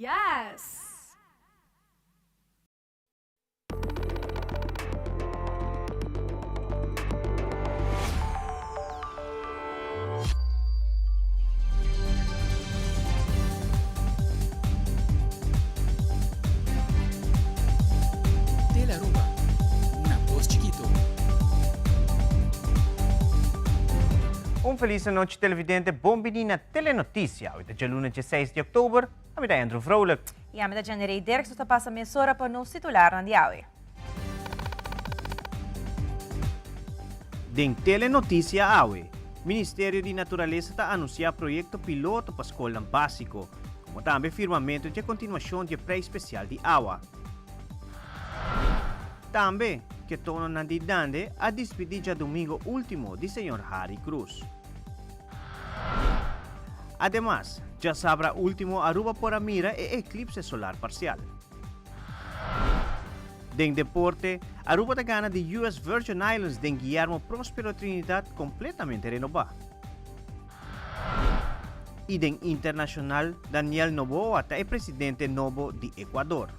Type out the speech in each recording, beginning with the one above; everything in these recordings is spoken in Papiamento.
Yes! Tele Aruba, na bos chikito. Un feliz anochi televidente, bon bini na Telenoticia. Hoy ta djaluna 16 di oktober, ami ta Andrew Vrolijk. Y ami ta Jenny Dirks, nos ta pasa mesora pa nos titularnan di awe. Den Telenoticia awe, Ministerio di Naturalesa ta anuncia proyecto piloto pa scolnan basico, como tambe firmamento dje continuacion dje prijs special di awa. Tambe, ketononan di Dande a dispidi djadumingo ultimo di señor Harry Cruz. Ademas, djasabra ultimo Aruba por a mira e eclipse solar parcial. Den deporte, Aruba ta gana di US Virgin Islands den Guillermo Prospero Trinidad completamente renoba. Y den internacional, Daniel Noboa ta e presidente nobo di Ecuador.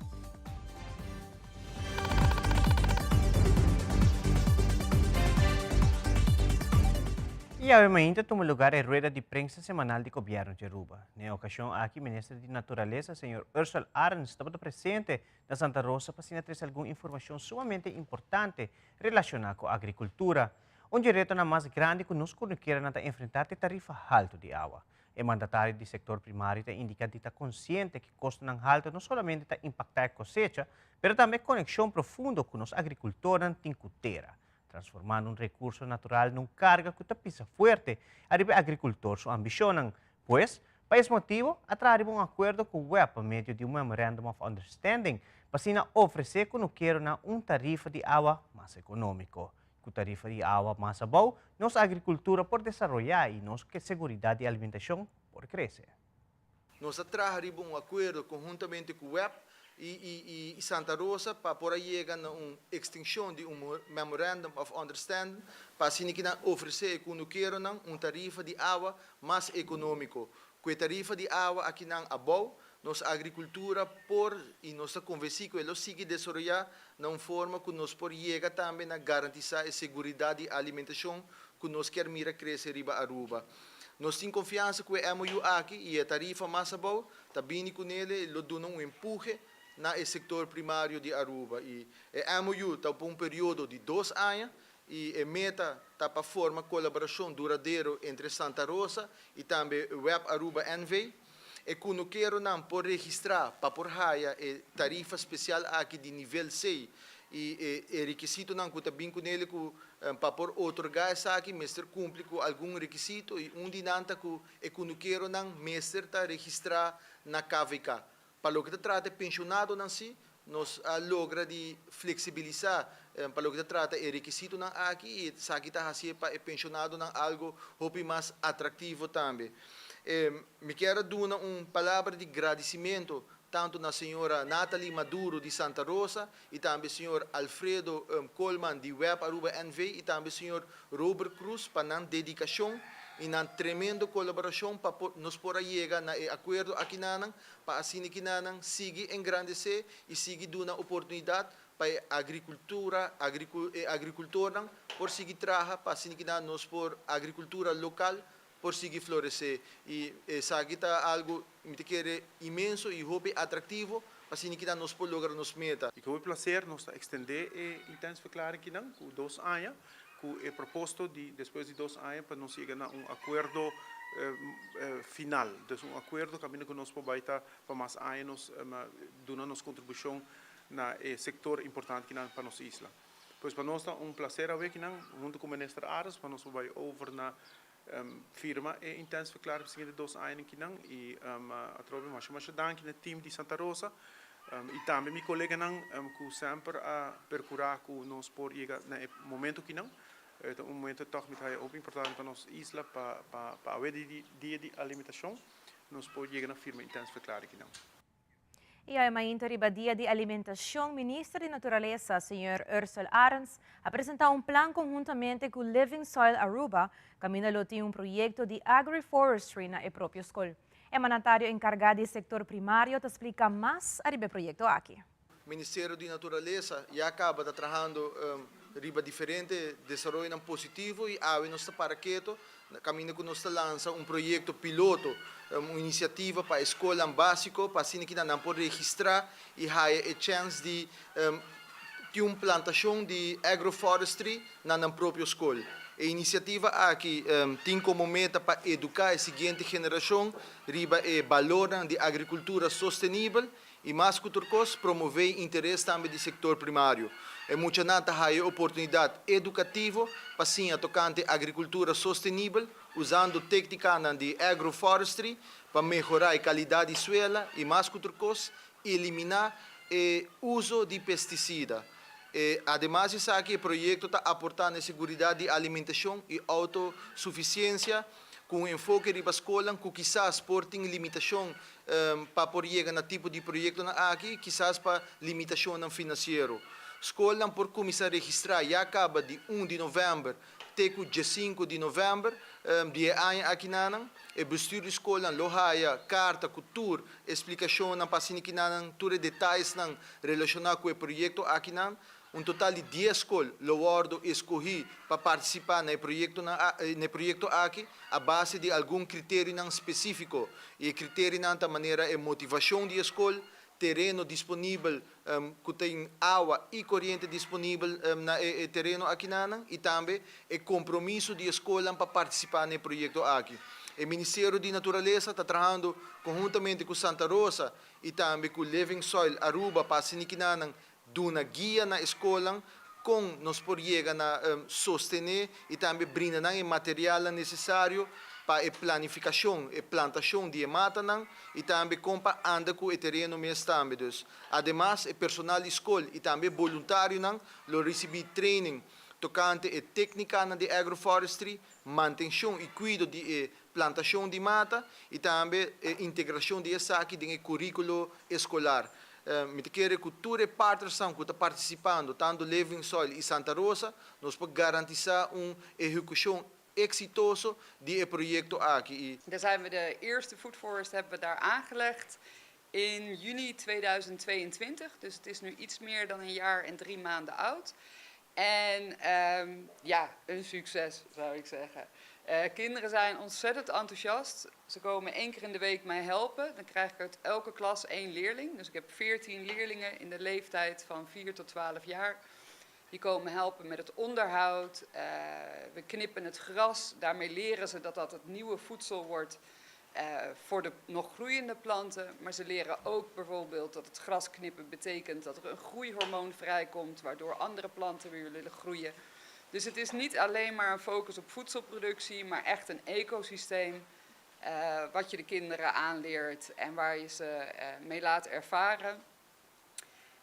Y awe mainta tuma lugar e rueda di prensa semanal di Gobierno di Aruba. Na e ocasion aki Minister di Naturalesa, señor Ursell Arends, tabata presente na Santa Rosa pa asina trece algun informacion sumamente importante relaciona cu agricultura. Un dje retonan mas grandi cu nos cunukeronan ta enfrenta ta e tarifa halto di awa. E mandatario di sector primario ta indica di ta consciente cu costonan halto no solamente ta impacta e cosecha, pero tambe e conexion profundo cu nos agricultornan tin cu tera, transformando un recurso natural na un carga cu ta pisa fuerte ariba e agricultor su ambicionnan. Pues, pa es motibo, a traha riba un acuerdo cu web pa medio di un Memorandum of Understanding pa asina ofrece cunukeronan un tarifa di awa mas economico. Ku tarifa di awa mas abou, nos agrikultura por desaroyá i nos seguridat di alimentashon por krese. Nos a traha riba un akuerdo konhuntamente ku web i Santa Rosa pa por a yega na un ekstenshon di un Memorandum of Understanding pa asina ki nan ofresé e kunukeronan un tarifa di awa mas ekonómiko. Ku e tarifa di awa akinan abou, Nos agricultura por y nos ta convenci cu e lo sigui desaroya na un forma cu nos por yega tambe na garantisa e seguridad di alimentacion cu nos kier mira crece riba Aruba. Nos tin confiansa cu e MOU aki y e tarifa mas abou ta bini cu nele y lo duna un empuje na e sector primario di Aruba. Y e MOU ta pa un periodo di dos aña y e meta ta pa forma colaboracion duradero entre Santa Rosa y tambe Web Aruba NV. E kunukeronan por registrá pa por haya e tarifa spesial aki di nivel C i e e rekisitonan ku ta bin kunele ku pa por otorgá esaki mester kumpli ku algun rekisito i un di nan ta ku e kunukeronan mester ta registrá na KVK. Pa loke ta trata e penshonadonan si, nos a logra di fleksibilisá pa loke ta trata e rekisitonan aki i esaki ta hasié pa e penshonadonan algo hopi mas atraktivo tambe. Mi kier a duna un palabra di gradisimentu tantu na señora Nathalie Maduro di Santa Rosa i tambe señor Alfredo Koolman di Web Aruba NV i tambe señor Robert Cruz pa nan dedikashon i nan tremendo kolaborashon pa por nos por a yega na e akuerdo akinanan pa asina kinanan sigui engrandesé i sigui duna oportunidat pa e agrikultura, e agrikultornan por sigui traha pa asina kinan nos por agrikultura lokal por sigui floresé. I esaki ta algu mi ta kere inmenso i hopi atraktivo pa asina kinan nos por logra nos meta. I ku hopi plaser nos ta ekstendé e intensverklaring kinan ku dos aña ku e proposto di despues di dos aña pa nos yega na un akuerdo final. Dus un akuerdo kaminda ku nos por bai ta pa mas aña nos duna nos kontribushon na e sektor importante kinan pa nos isla. Pues pa nos ta un plaser awe kinan huntu ku Minister Arends pa nos por bai over na firma e intensverklaring pa siguiente dos añanan kinan i atrobe masha masha danki na e team di Santa Rosa i tambe mi koleganan ku semper a perkurá ku nos por yega na e momento kinan. E ta un momento tòg mi ta haya hopi importante pa nos isla pa pa awe di dia di alimentashon nos por yega na firma intensverklaring kinan. I awe mainta riba Dia di Alimentacion, Minister di Naturalesa, señor Ursell Arends, a presenta un plan conhuntamente cu Living Soil Aruba, caminda lo tin un proyecto di agriforestry na e propio scol. E mandatario encarga di sector primario ta splica mas ariba e proyecto aki. Ministerio di Naturalesa ya caba ta trahando riba diferente desaroyonan positivo y awe nos ta para keto caminda cu nos ta lansa un proyecto piloto, un iniciativa pa e scolnan basico pa asina kinan nan por registra y haya e chens di tin un plantacion di agroforestry na nan propio scol. E iniciativa aki tin como meta pa educa e siguiente generacion riba e balornan di agricultura sostenibel y mas cu tur cos promove interes tambe di sector primario. E muchanan ta haya oportunidad educativo pa siña tocante agricultura sostenibel usando tecnicanan di agroforestry pa mehora e calidad di suela y mas cu tur cos elimina e uso di pesticida. E ademas di esaki e proyecto ta aporta na e seguridad di alimentacion y autosuficiencia cu un enfoke riba scolnan cu kisas por tin limitacion pa por yega na tipo di proyectonan aki, kisas pa limitacionnan financiero. Scolnan por cuminsa registra ya caba di un di november te cu diescinco di november di e aña akinanan. E bestuur di scolnan lo haya carta cu tur e splicacionnan pa asina kinanan tur e detayesnan relaciona cu e proyecto akinan. Un total di dies scol lo wordo escogi pa participa na e proyectonan na e proyecto aki a base di algun criterionan specifico y e criterionan ta manera e motivacion di e scol, tereno disponibel cu tin awa y coriente disponibel na e tereno akinanan y tambe e compromiso di e scolnan pa participa na e proyecto aki. E Ministerio di Naturalesa ta trahando conhuntamente cu Santa Rosa y tambe cu Living Soil Aruba pa asina kinanan duna guia na e scolnan con nos por yega na sostene y tambe brinda nan e materialnan necesario pa e planificacion, e plantacion di e matanan y tambe con pa anda cu e tereno mes tambe. Dus, ademas e personal di scol y tambe e boluntarionan lo ricibi training tocante e tecnicanan di agroforestry, mantencion y cuido di e plantacion di mata y tambe e integracion di esaki den e curiculo escolar. Mi ta kere cu tur e partnersnan cu ta participando, tanto Living Soil y Santa Rosa, nos por garantisa un ehecucion exitoso di e proyecto aki y. Daar zijn we de eerste food forest hebben we daar aangelegd in juni 2022. Dus het is nu iets meer dan een jaar en drie maanden oud. En ja, een succes zou ik zeggen. Kinderen zijn ontzettend enthousiast. Ze komen één keer in de week mij helpen. Dan krijg ik uit elke klas één leerling. Dus ik heb 14 leerlingen in de leeftijd van 4 tot 12 jaar. Die komen helpen met het onderhoud. We knippen het gras. Daarmee leren ze dat dat het nieuwe voedsel wordt voor de nog groeiende planten. Maar ze leren ook bijvoorbeeld dat het gras knippen betekent dat er een groeihormoon vrijkomt, waardoor andere planten weer willen groeien. Dus het is niet alleen maar een focus op voedselproductie, maar echt een ecosysteem wat je de kinderen aanleert en waar je ze mee laat ervaren.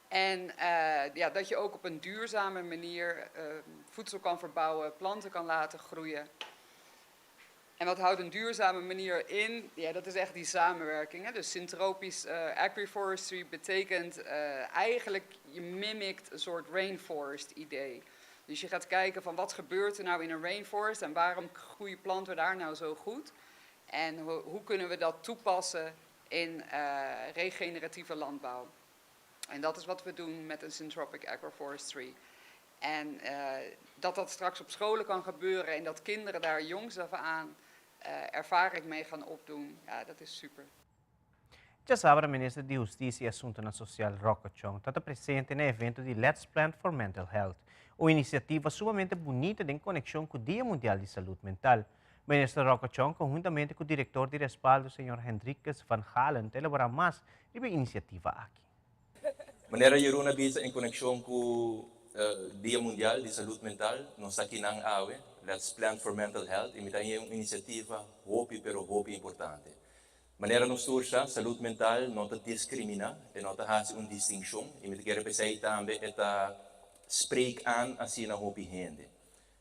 En ja, dat je ook op een duurzame manier voedsel kan verbouwen, planten kan laten groeien. En wat houdt een duurzame manier in? Ja, dat is echt die samenwerking. Hè? Dus syntropisch agroforestry betekent eigenlijk, je mimikt een soort rainforest idee. Dus je gaat kijken van wat gebeurt er nou in een rainforest en waarom groeien planten daar nou zo goed? En hoe kunnen we dat toepassen in regeneratieve landbouw? En dat is wat we doen met een syntropic agroforestry. En dat dat straks op scholen kan gebeuren en dat kinderen daar jongs af aan ervaring mee gaan opdoen, ja, dat is super. Diasabra Minister di Husticia y Asuntonan Social Rocco Tjon tabata presente na e evento di Let's Plant for Mental Health, un iniciativa sumamente bunita den conexion cu Dia Mundial di Salud Mental. Minister Rocco Tjon, conhuntamente cu director di Respaldo, señor Hendrikus van Galen, ta elabora mas riba e iniciativa aki. Manera Jeroen a bisa en conexion cu Dia Mundial di Salud Mental, nos ta akinan awe, Let's Plant for Mental Health, y mi ta un iniciativa hopi pero hopi importante. Manera nos tur sa, salud mental no ta discrimina, e no ta haci un distincion, y mi ta kere p'esey tambe e ta spreek aan asina hopi hende.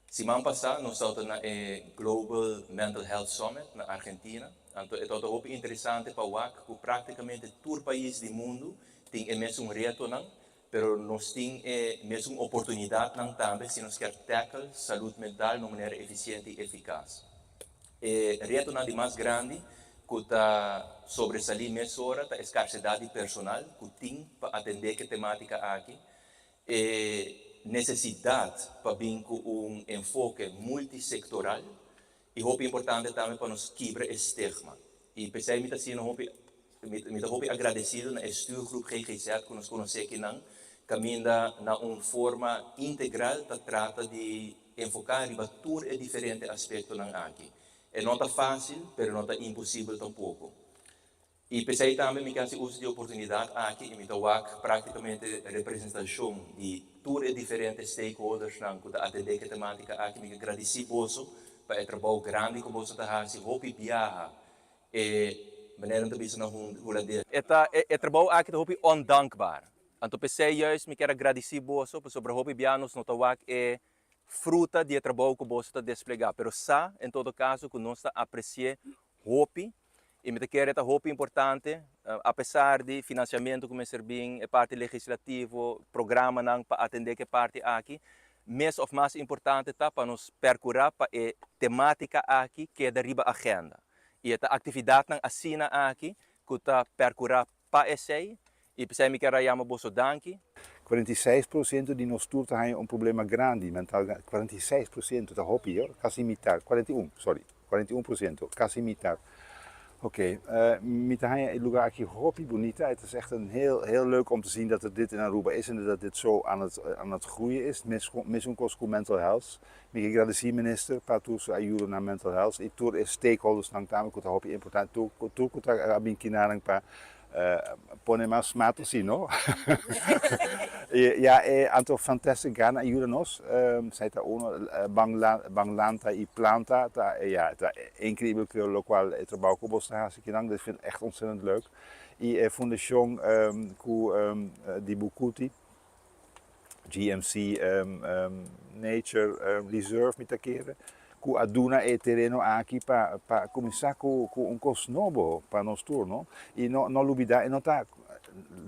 Siman pasa nos tabata na e Global Mental Health Summit na Argentina, anto e tabata hopi interesante pa wak cu practicamente tur pais di mundo tin e mesun retonan, pero nos tin e mesun oportunidadnan tambe si nos kier tackle salud mental na un manera eficiente y eficaz. E retonan di mas grandi ku ta sobresalí mesora ta e skarsedat di personal ku tin pa atendé ku e temátika aki, e nesesidat pa bin ku un enfoke multisektoral i hopi importante tambe pa nos kibra e stigma. I p'esei mi ta asina hopi mi ta hopi agradesido na e stuurgroep GGZ ku nos konosé akinan kaminda na un forma integral ta trata di enfoká riba tur e diferente aspektonan aki. E no ta fásil, pero no ta imposibel tampoko. I p'esei tambe mi ke hasi uso di e oportunidat aki i mi ta wak práktikamente representashon di tur e diferente stakeholdersnan ku ta atendé ku e temátika aki. Mi ke gradisí boso pa e trabou grandi ku boso ta hasi. Hopi biaha e manera nan ta bisa na hulandes. E ta e trabou aki ta hopi ondankbaar. Anto p'esei juist mi kier a gradisí boso pasobra hopi biaha nos no ta wak e fruta di e trabou ku boso ta desplegá, pero sa en todo kaso ku nos ta apresi'é hopi i mi ta kere ta hopi importante, apesar di finansiamentu ku mester bin, e parti legislativo, programanan pa atendé ku e parti aki, mes òf mas importante ta pa nos pèrkurá pa e temátika aki keda riba agenda. I e ta aktividatnan asina aki ku ta pèrkurá Pa esei, i p'esei mi kier a yama boso danki. 46% di nos tur ta haña un problema grandi mental, 46% ta hopi yo, kasi mitar, 41, sorry, 41%, kasi mitar. Ok, mi ta haña e lugar aki hopi bunita, het is echt een heel, heel leuk om te zien dat er dit in Aruba is en dat dit zo aan het, aan het groeien is, mes un cos cu mental health. Mi ke gradisí minister pa tur su ayudo na mental health i tur e stakeholdersnan tambe ku ta hopi importante, tur tur ku ta a bin kinanan pa pone mas mato si no. I ya e anto fantastic gana a yuda nos, esei ta uno, ban ban lanta i planta ta ya ta increibel ku lokual e trabou ku bos ta hasi kinan, dus vind echt ontzettend leuk. I e fundashon ku di Bucuti. GMC Nature Reserve mi ta kere ku a duna e tereno aki pa pa kuminsá ku ku un kos nobo pa nos tur no i no no lubidá e no ta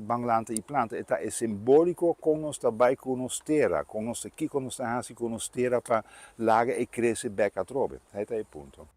ban lanta i planta e ta e simbóliko kon nos ta bai ku nos tera kon nos ta kiko nos ta hasi ku nos tera pa laga e krese bèk atrobe esei ta e punto.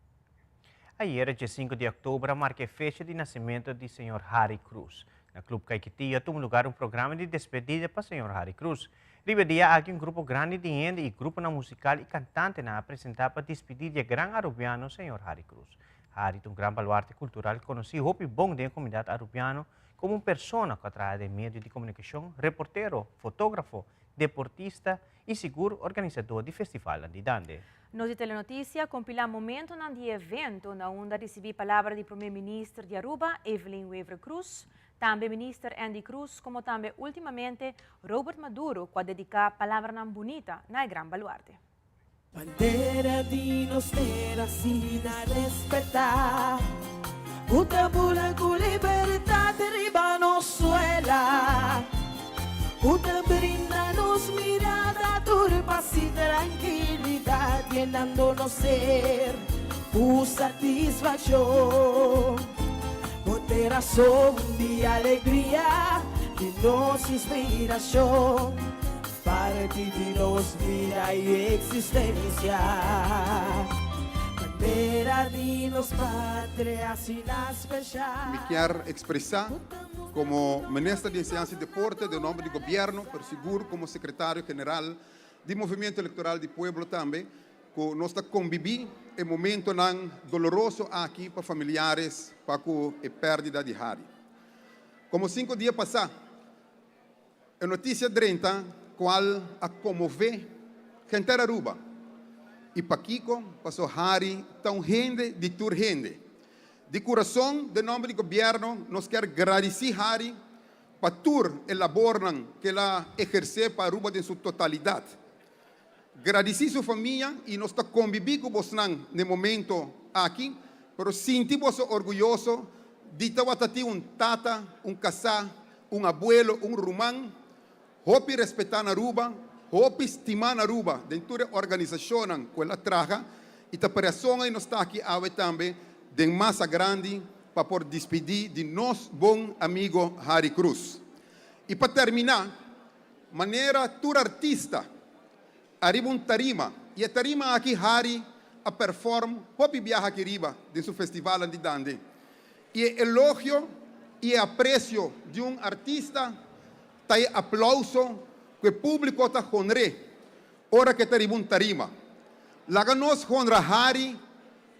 Ayera dje sinku di òktober a marka e fecha di nasementu di señor Harry Cruz. Na Club Caiquetio a tuma lugar un programa di despedida pa señor Harry Cruz. Riba e dia aki un grupo grandi di hende i gruponan musikal i kantantenan a presentá pa dispidí di e gran arubiano señor Harry Cruz. Harry ta un gran baluarte kultural konosí hopi bon den e komunidat arubiano komo un persona ku a traha den medio di komunikashon, reportero, fotógrafo, deportista i sigur organisadó di festivalnan di dande. Nos di Telenoticia compila momentonan di e evento na unda ricibi palabra di Prome Minister di Aruba, Evelyn Wever-Croes, tambe Minister Endy Croes como tambe ultimamente Robert Maduro cu a dedica palabranan bunita na e gran baluarte. Bandera di nos tera asina respetá, ku ta bula ku libertat riba nos suela. Ku ta brinda nos mirada tur pas i trankilidat, yenando nos ser ku satisfakshon. Bo t'e rason di alegria di nos inspirashon, parti di nos bida i eksistensia. Bandera di nos patria asina speshal. Mi kier expresa Como Minister di Enseñansa y Deporte den nomber di Gobierno, pero sigur como Secretario General di Movimiento Electoral di Pueblo tambe, cu nos ta conbibi e momentonan doloroso aki pa familiares pa cu e perdida di Harry. Como cinco dia pasa, e noticia drenta cual a conmove henter Aruba. Y pakico? Paso Harry ta un hende di tur hende. Di curason, den nomber di Gobierno, nos kier gradici Harry pa tur e labornan cu el a eherce pa Aruba den su totalidad. Gradici su famia y nos ta conbibi cu bosnan n'e momento aki, pero sinti boso orguyoso di tawata tin un tata, un casá, un abuelo, un ruman hopi respetá na Aruba, hopi stimá na Aruba den tur e organisacionnan cu el a traha y ta pa razon ay nos ta aki awe tambe den masa grandi pa por dispidi di nos bon amigo Harry Cruz. Y pa termina, Manera tur artista ariba un tarima y e tarima aki Harry a perform hopi biaha aki riba den su festivalnan di dande. I e elogio i e apresio di un artista ta e aplauso ku e públiko ta honr'é ora ku e ta riba un tarima. Laga nos honra Harry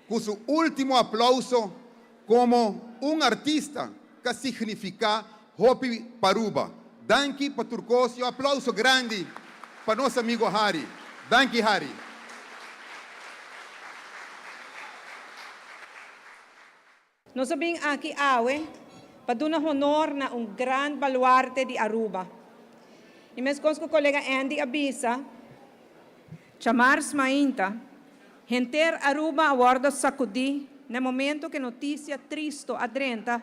ku su último aplauso komo un artista ka signifiká hopi pa Aruba. Danki pa tur kos i un aplauso grandi pa nos amigo Harry. Danki Harry. Nos a bin aki awe pa duna honor na un gran baluarte di Aruba. Y mescos cu colega Andy a bisa, djamars mainta, henter Aruba a wordo sacudi na e momento cu e noticia tristo a drenta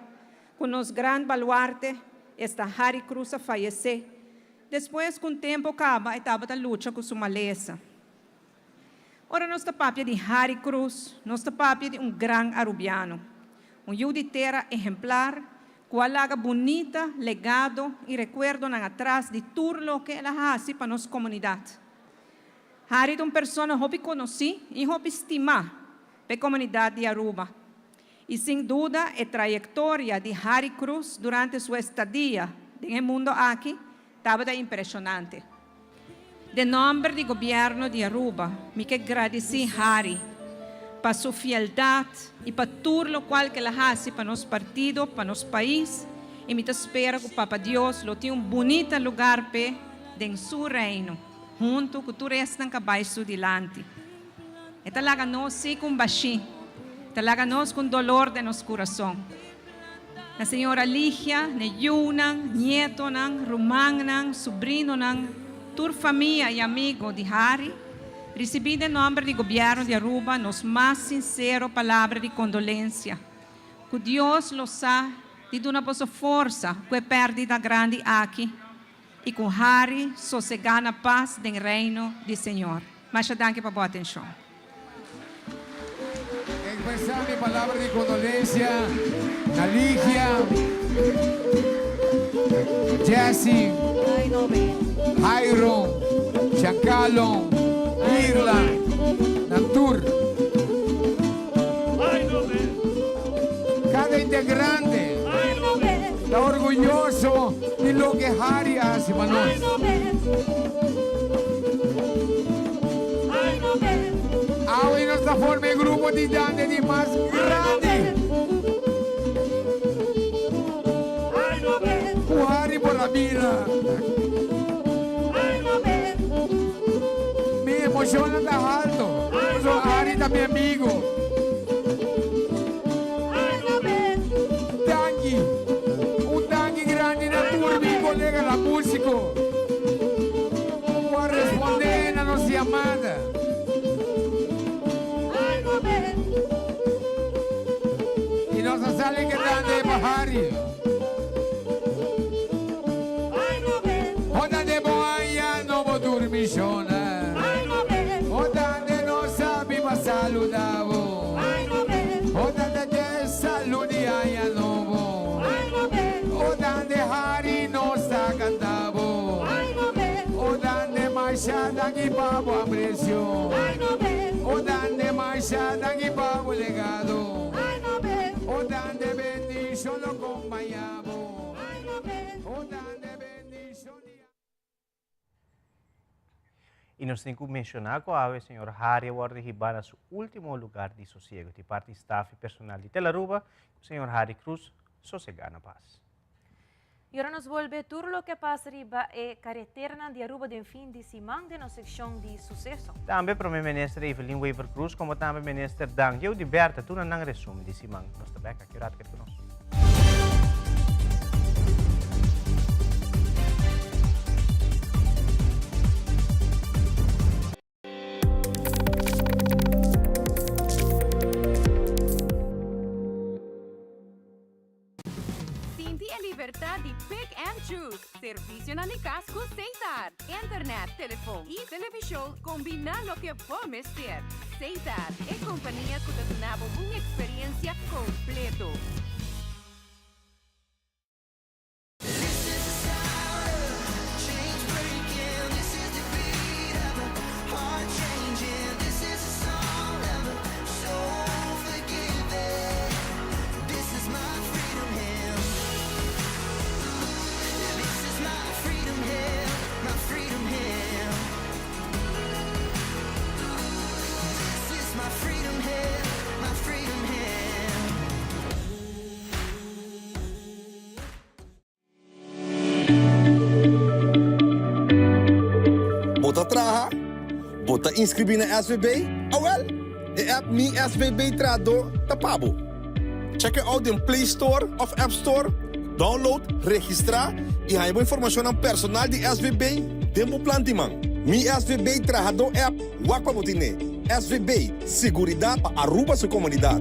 cu nos gran baluarte, esta Harry Croes a fayece, despues cu un tempo caba e tabata lucha cu su malesa. Ora nos ta papia di Harry Croes, nos ta papia di un gran Arubiano, un yu di tera ehemplar cu a laga bunita legado y recuerdonan atras di tur loke el a haci pa nos comunidad. Harry ta un persona hopi conoci y hopi stima p'e comunidad di Aruba y sin duda e trayectoria di Harry Croes durante su estadia den e mundo aki tabata impresionante. Den nomber di Gobierno di Aruba mi ke gradici Harry pa su fieldad y pa tur locual ke el a haci pa nos partido, pa nos pais y mi ta spera cu Papa Dios lo tin un bunita lugar p'e den su reino hunto cu tur esnan ca bay su dilanti. E ta laga nos si cu un bashi, ta laga nos cu un dolor den nos curason. Na señora Ligia, n'e yunan, nietonan, rumannan, subrinonan, tur famia y amigo di Harry, ricibi den nomber di Gobierno di Aruba nos mas sincero palabra di condolencia. Cu Dios lo sa di duna boso forsa cu e perdida grandi aki y cu Harry sosega na paz den Reino di Señor. Masha danki pa bo atencion. Expresá mi palabra di kondolensia na Ligia, Jessy, Jairon, Giancarlo, Irla, na tur. Kada integrante ta orguyoso di loke Harry a hasi pa nos. Awe nos ta forma e grupo di dande di mas grandi ku Harry por a bira. Mi emoshonnan ta halto pasobra Harry ta mi amigo. Danki! Un danki grandi na tur mi koleganan músiko ku a respondé na nos yamada. I nos a sali kedando e pa Harry. Ota de bo aña no bo durmi shona. Ota de no sabi pa saluda bo. Ota de te salud di aña nobo. Ota de hari nos ta canta bo. Ota de masha danki pa bo aprecio. Ota de masha danki pa bo legado. Ota de bendicion lo compaña bo. Ota de bendicion di. Y nos tin cu menciona cu awe señor Harry a wordo hiba na su ultimo lugar di sosiego. Di parti staff y personal di Telaruba, cu señor Harry Croes sosega na paz. Y ora nos bolbe tur loke a pasa riba e careteranan di Aruba den fin di siman den nos seccion di suceso. Tambe Prome Minister Evelyn Wever-Croes como tambe Minister Dangio di Bertha tuna nan resumen di siman. Nos ta bek aki rato keda cu nos. Sinti e libertad di pick and choose. Servicionan di cas cu Setar. Internet, telefon y television combina loke bo mester. Setar, e compania cu ta duna bo un experiencia completo. inskribí na SVB? Awèl, e app Mi SVB Trahadó ta pa bo. Check e out den Play Store òf App Store, download, registrá i haña bo informashonnan personal di SVB den bo plan di man. Mi SVB Trahadó app, wak pa bo tine. SVB, siguridat pa Aruba su komunidat.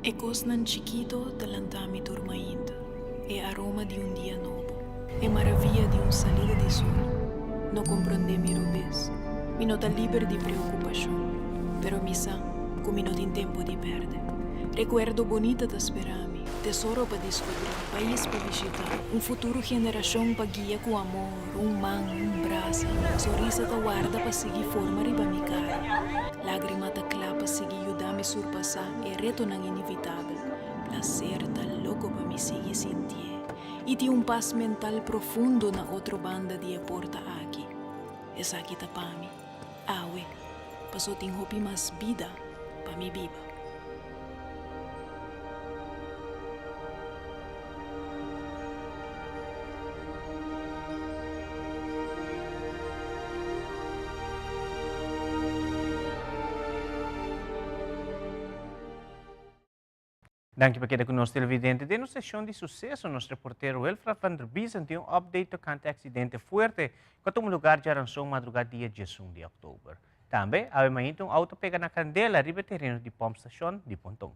E kosnan chikito ta lanta mi tur mainta, e aroma di un dia nobo, e maravia di un salida di sol. No komprondé mi robes, mi no ta liber di preokupashon, pero mi sa ku mi no tin tempu di pèrdè. Rekuerdo bonita ta spera mi, tesoro pa diskubrí, pais pa bishitá, un futuro generashon pa guia ku amor, un man, un brasa, sonrisa ta warda pa sigui forma riba mi kara. Lágrima ta kla pa sigui yuda mi surpasá e retonan inevitabel. Plaser ta loko pa mi sigui sintié i tin un pas mental profundo na otro banda di e porta aki. Esaki ta pa mi, awe, paso tin hopi mas bida pa mi biba. Danki pa keda ku nos televidente. Den nos seshon di suseso nos reportero Wilfred van der Biesen tin un update tokante aksidente fuerte ku a tuma lugar djaranson madrugá dia diesun di òktober. Tambe, awe mainta un outo pega na kandela riba e tereno di pòmpstashon di Ponton.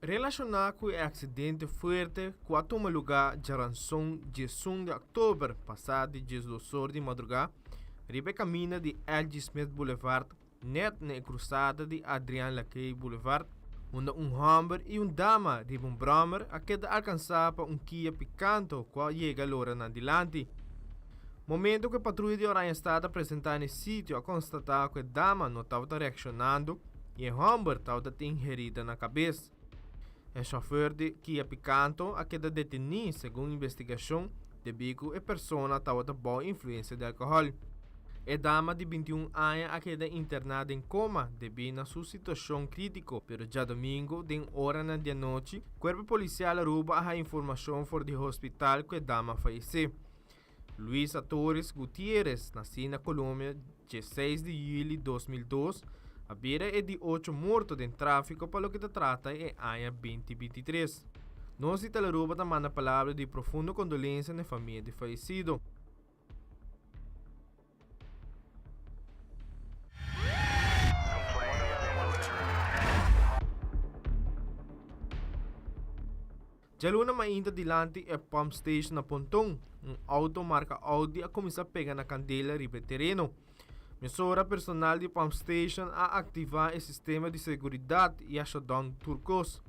Relashoná ku e aksidente fuerte ku a tuma lugá djaranson diesun di òktober pasá di diesdos or di madrugá riba e kaminda di LG. Smith Boulevard nèt na e krusada di Adriaan Lakey Boulevard, unda un hòmber i un dama riba un bròmer a keda alkansá pa un Kia Picanto ku a yega lora nan dilanti. Momento ku e patruya di Oranjestad a presentá na e sitio a konstatá ku e dama no tabata reakshonando i e hòmber tabata tin herida na kabes. E shòfèr di Kia Picanto a keda detení segun investigashon debí ku e persona tabata bou influensia di alkohòl. E dama di bintiun aña a keda interná den koma debí na su situashon krítiko, pero djadomingo den oranan di anochi, Kuerpo Polisial Aruba a haña informashon for di hospital ku e dama a fayesé. Luisa Torres Gutierrez, nasí na Colombia dieseis di yüli 2002, a bira e di ocho morto den tráfiko pa loke ta trata e aña 2023. Nos di Telearuba ta manda palabra di profundo kondolensia na e famia di fayesido. Djaluna mainta dilanti e pump station na Ponton, un auto marka Audi a kuminsá pega na kandela riba e tereno. Mesora personal di pump station a aktivá e sistema di seguridat i a shutdown tur kos.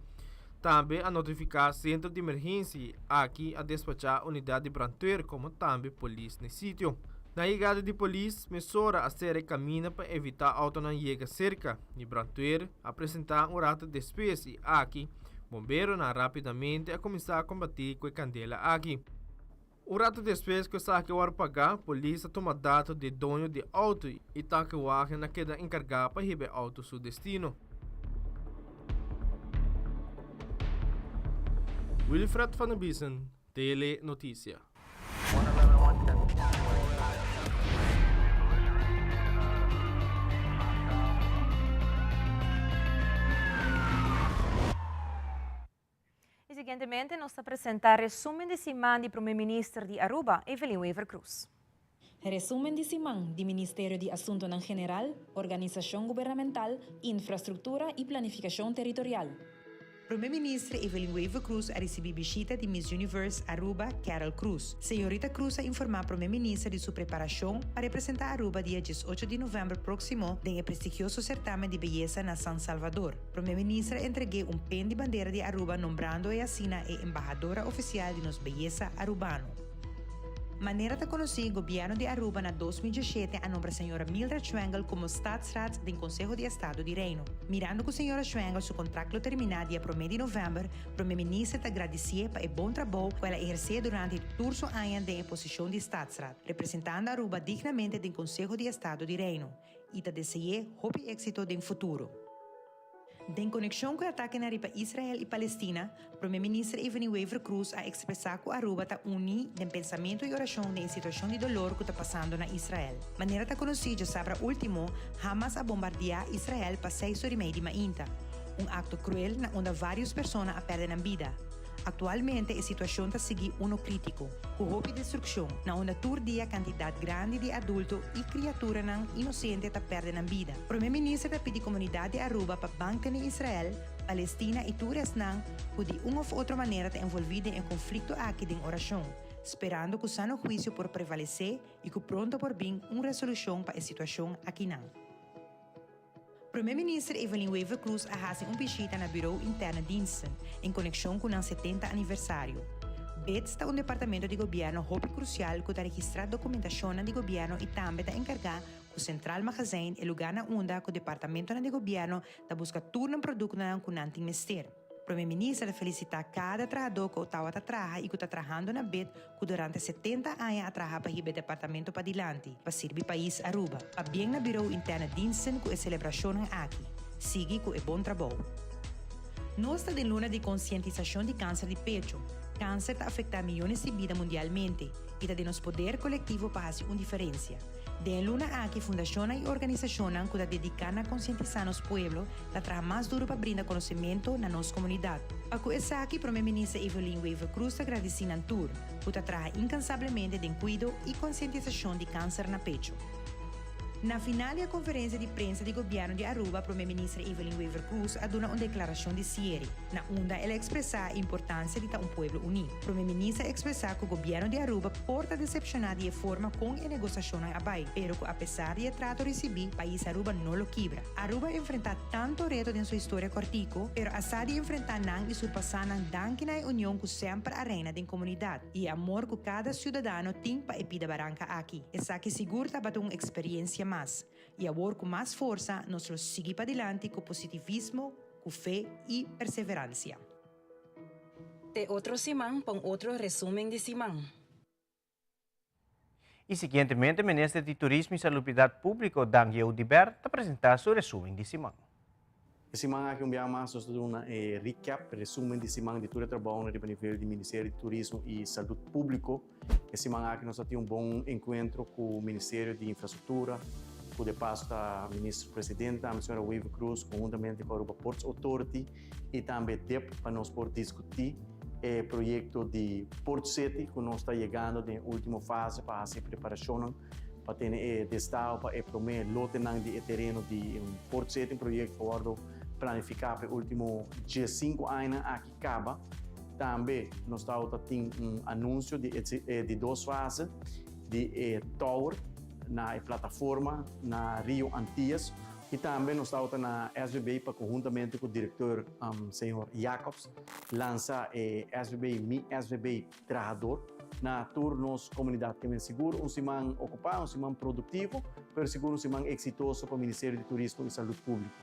Tambe a notifiká sentro di emergensia i aki a despachá unidat di brandweer komo tambe polis na e sitio. Na yegada di polis, mesora a sera e kaminda pa evitá outonan yega serka i brandweer a presentá un rato despues i aki Bomberonan rápidamente a kuminsá kombatí ku e kandela aki. Un ratu despues ku esaki a wòrdu pagá, polis a tuma dato di e doño di e outo i tankewagen a keda enkargá pa hiba e outo su destino. Wilfred van der Biesen, Tele Noticia. Y siguientemente nos ta presenta resumen di siman di Prome Minister di Aruba, Evelyn Wever-Croes. Resumen di siman di Ministerio di Asuntonan General, Organisashon Gubernamental, Infrastruktura i Planifikashon Teritorial. Prome Minister Evelyn Wever-Croes a ricibi bishita di Miss Universe Aruba, Carol Croes. Señorita Croes a informa Prome Minister di su preparacion pa representa Aruba dia 18 di november proximo den e prestigioso certamen di beyesa na San Salvador. Prome Minister a entregue un pen di bandera di Aruba nombrando e asina e embahadora oficial di nos beyesa Arubano. Manera ta conoci, Gobierno di Aruba na 2017 a nombra señora Mildred Schwengle como Statsraad den Conseho di Estado di Reino. Mirando cu señora Schwengle su contract lo termina dia prome di november, Prome Minister ta gradicié pa e bon trabou cu el a eherce durante tur su aña den e posicion di Statsraad, representando Aruba dignamente den Conseho di Estado di Reino. y ta dese'é hopi éxito den futuro. Den konekshon ku e atakenan riba Israel i Palestina, Prome Minister Evelyn Wever-Croes a ekspresá ku Aruba ta uní den pensamentu i orashon den e situashon di dolor ku ta pasando na Israel. Manera ta konosí djosabra último, Hamas a bombardiá Israel pa seis or i mei di mainta, un akto kruel na unda vários persona a pèrdè nan bida. Aktualmente e situashon ta sigui uno krítiko, ku hopi destrukshon, na unda tur dia kantidat grandi di adulto i kriaturanan inosente ta pèrdè nan bida. Prome Minister ta pidi komunidat di Aruba pa ban tene Israel, Palestina i tur esnan ku di un òf otro manera ta envolví den e konflikto aki den orashon, sperando ku sano huisio por prevalesé i ku pronto por bin un resolushon pa e situashon akinan. Prome Minister Evelyn Wever-Croes a hasi un bishita na Bureau Interne Diensten en konekshon ku nan 70 aniversario. BIDS ta un departamento di gobièrnu hopi krusial ku ta registrá dokumentashonnan di gobièrnu i tambe ta enkargá ku Centraal Magazijn, e lugá na unda ku departamentonan di gobièrnu ta buska tur nan produktonan ku nan tin mester. Prome Minister ta felicita cada trahador cu tabata traha y cu ta trahando na bid cu durante 70 aña a traha pa hiba e departamento padilanti, pa sirbi pais Aruba. Pabien na Bureau Interne Diensten cu e celebracionnan aki. Sigui cu e bon trabou. Nos ta den luna di concientisacion di cancer di pecho. Cancer ta afecta miyones di bida mundialmente y ta den nos poder colectivo pa haci un diferencia. Den e luna aki fundacionnan y organisacionnan cu ta dedica na concientisa nos pueblo ta traha mas duro pa brinda conocemento na nos comunidad. Pa cu esaki Prome Minister Evelyn Wever-Croes ta gradici nan tur cu ta traha incansablemente den cuido y concientisacion di cancer na pecho. Na final di e conferencia di prensa di Gobierno di Aruba Prome Minister Evelyn Wever-Croes a duna un declaracion di ciere, na unda el a expresa e importancia di ta un pueblo uni. Prome Minister a expresa cu Gobierno di Aruba por ta decepciona di e forma con e negociacionnan a bay, pero cu apesar di e trato ricibi, pais Aruba no lo kibra. Aruba a enfrenta tanto reto den su historia cortico, pero a sa di enfrenta nan y surpasa nan danki na e union cu semper a reina den comunidad y e amor cu cada ciudadano tin pa e pida baranca aki. Esaki sigur tabata un experiencia mas y awor cu mas forsa nos lo sigui padilanti cu positivismo, cu fe y perseverancia. Te otro siman pa un otro resumen di siman. Y siguientemente Minister di Turismo y Salubridad Publico Dangui Oduber ta presenta su resumen di siman. E siman aki un biaha mas nos ta duna e recap, resumen di siman di tur e trabounan riba nivel di Ministerio di Turismo y Salud Publico. E siman aki nos a tin un bon encuentro cu Ministerio di Infrastructura, cu de paso ta Minister Presidente tambe Sra. Wever Croes conhuntamente cu Aruba Ports Authority y tambe dip pa nos por discuti e proyecto di Port City cu nos ta yegando den e ultimo fase pa haci e preparacionnan pa tene e destao pa e prome lotenan di e tereno di Port City, un proyecto cu a wordo planifica pa e ultimo diescinco añanan aki caba. Tambe nos ta tin un anuncio di e di dos fase di e tower na e plataforma na Rio Antillas. Y tambe nos tabata na SVB pa conhuntamente cu directeur señor Jacobs lansa e SVB Mi SVB Trahador na tur nos comunidad. Ke men sigur un siman ocupa, un siman productivo, pero sigur un siman exitoso pa Ministerio di Turismo y Salud Publico.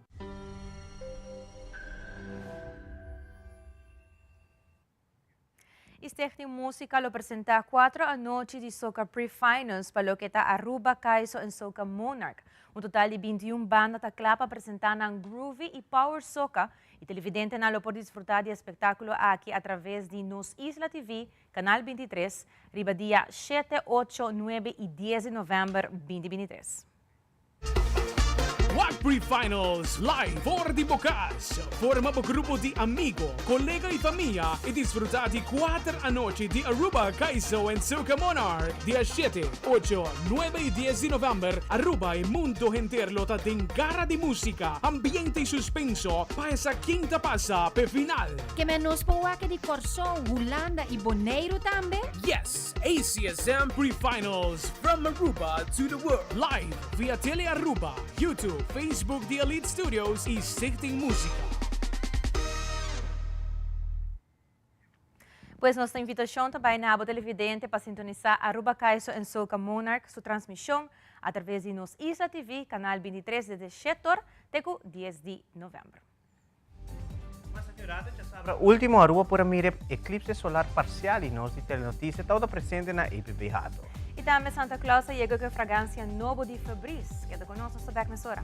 E Stichting Musica lo presenta cuatro anochi di Soca Pre-Finals pa loke ta Aruba, Caiso en Soca Monarch. Un total di 21 banda ta cla pa presenta nan groovy y power soca y televidentenan lo por disfruta di e espectaculo aki a traves di Nos Isla TV, Canal 23, riba dia shete, ocho, nuebe y dies di november 2023. Wak Pre-Finals live for di bo cas. Forma bo grupo di amigo, colega y famia y disfruta di cuater anochi di Aruba Caiso en Soca Monarch. Dia shete, ocho, nuebe y dies di november, Aruba y mundo henter lo ta den gara di musica, ambiente y suspenso pa esa ken ta pasa p'e final. Ke men nos por wak di Kòrsou, Hulanda y Boneiru tambe? Yes! ACSM Pre-Finals from Aruba to the world live via Tele Aruba, YouTube, Facebook di Elite Studios y Stichting Musica. Pues nos invitacion ta bay na abo televidente pa sintonisa Aruba Caiso en Soca Monarch su transmision a traves di Nos Isla TV, canal 23 desde 7 or te cu 10 di november. Mas djasabra ultimo Aruba por a mira e eclipse solar parcial y nos di Telenoticia tabata presente na EPB Hato. Y tambe Santa Claus a yega cu e fragancia nobo di Febreze. Keda cu nos, nos ta bek mesora.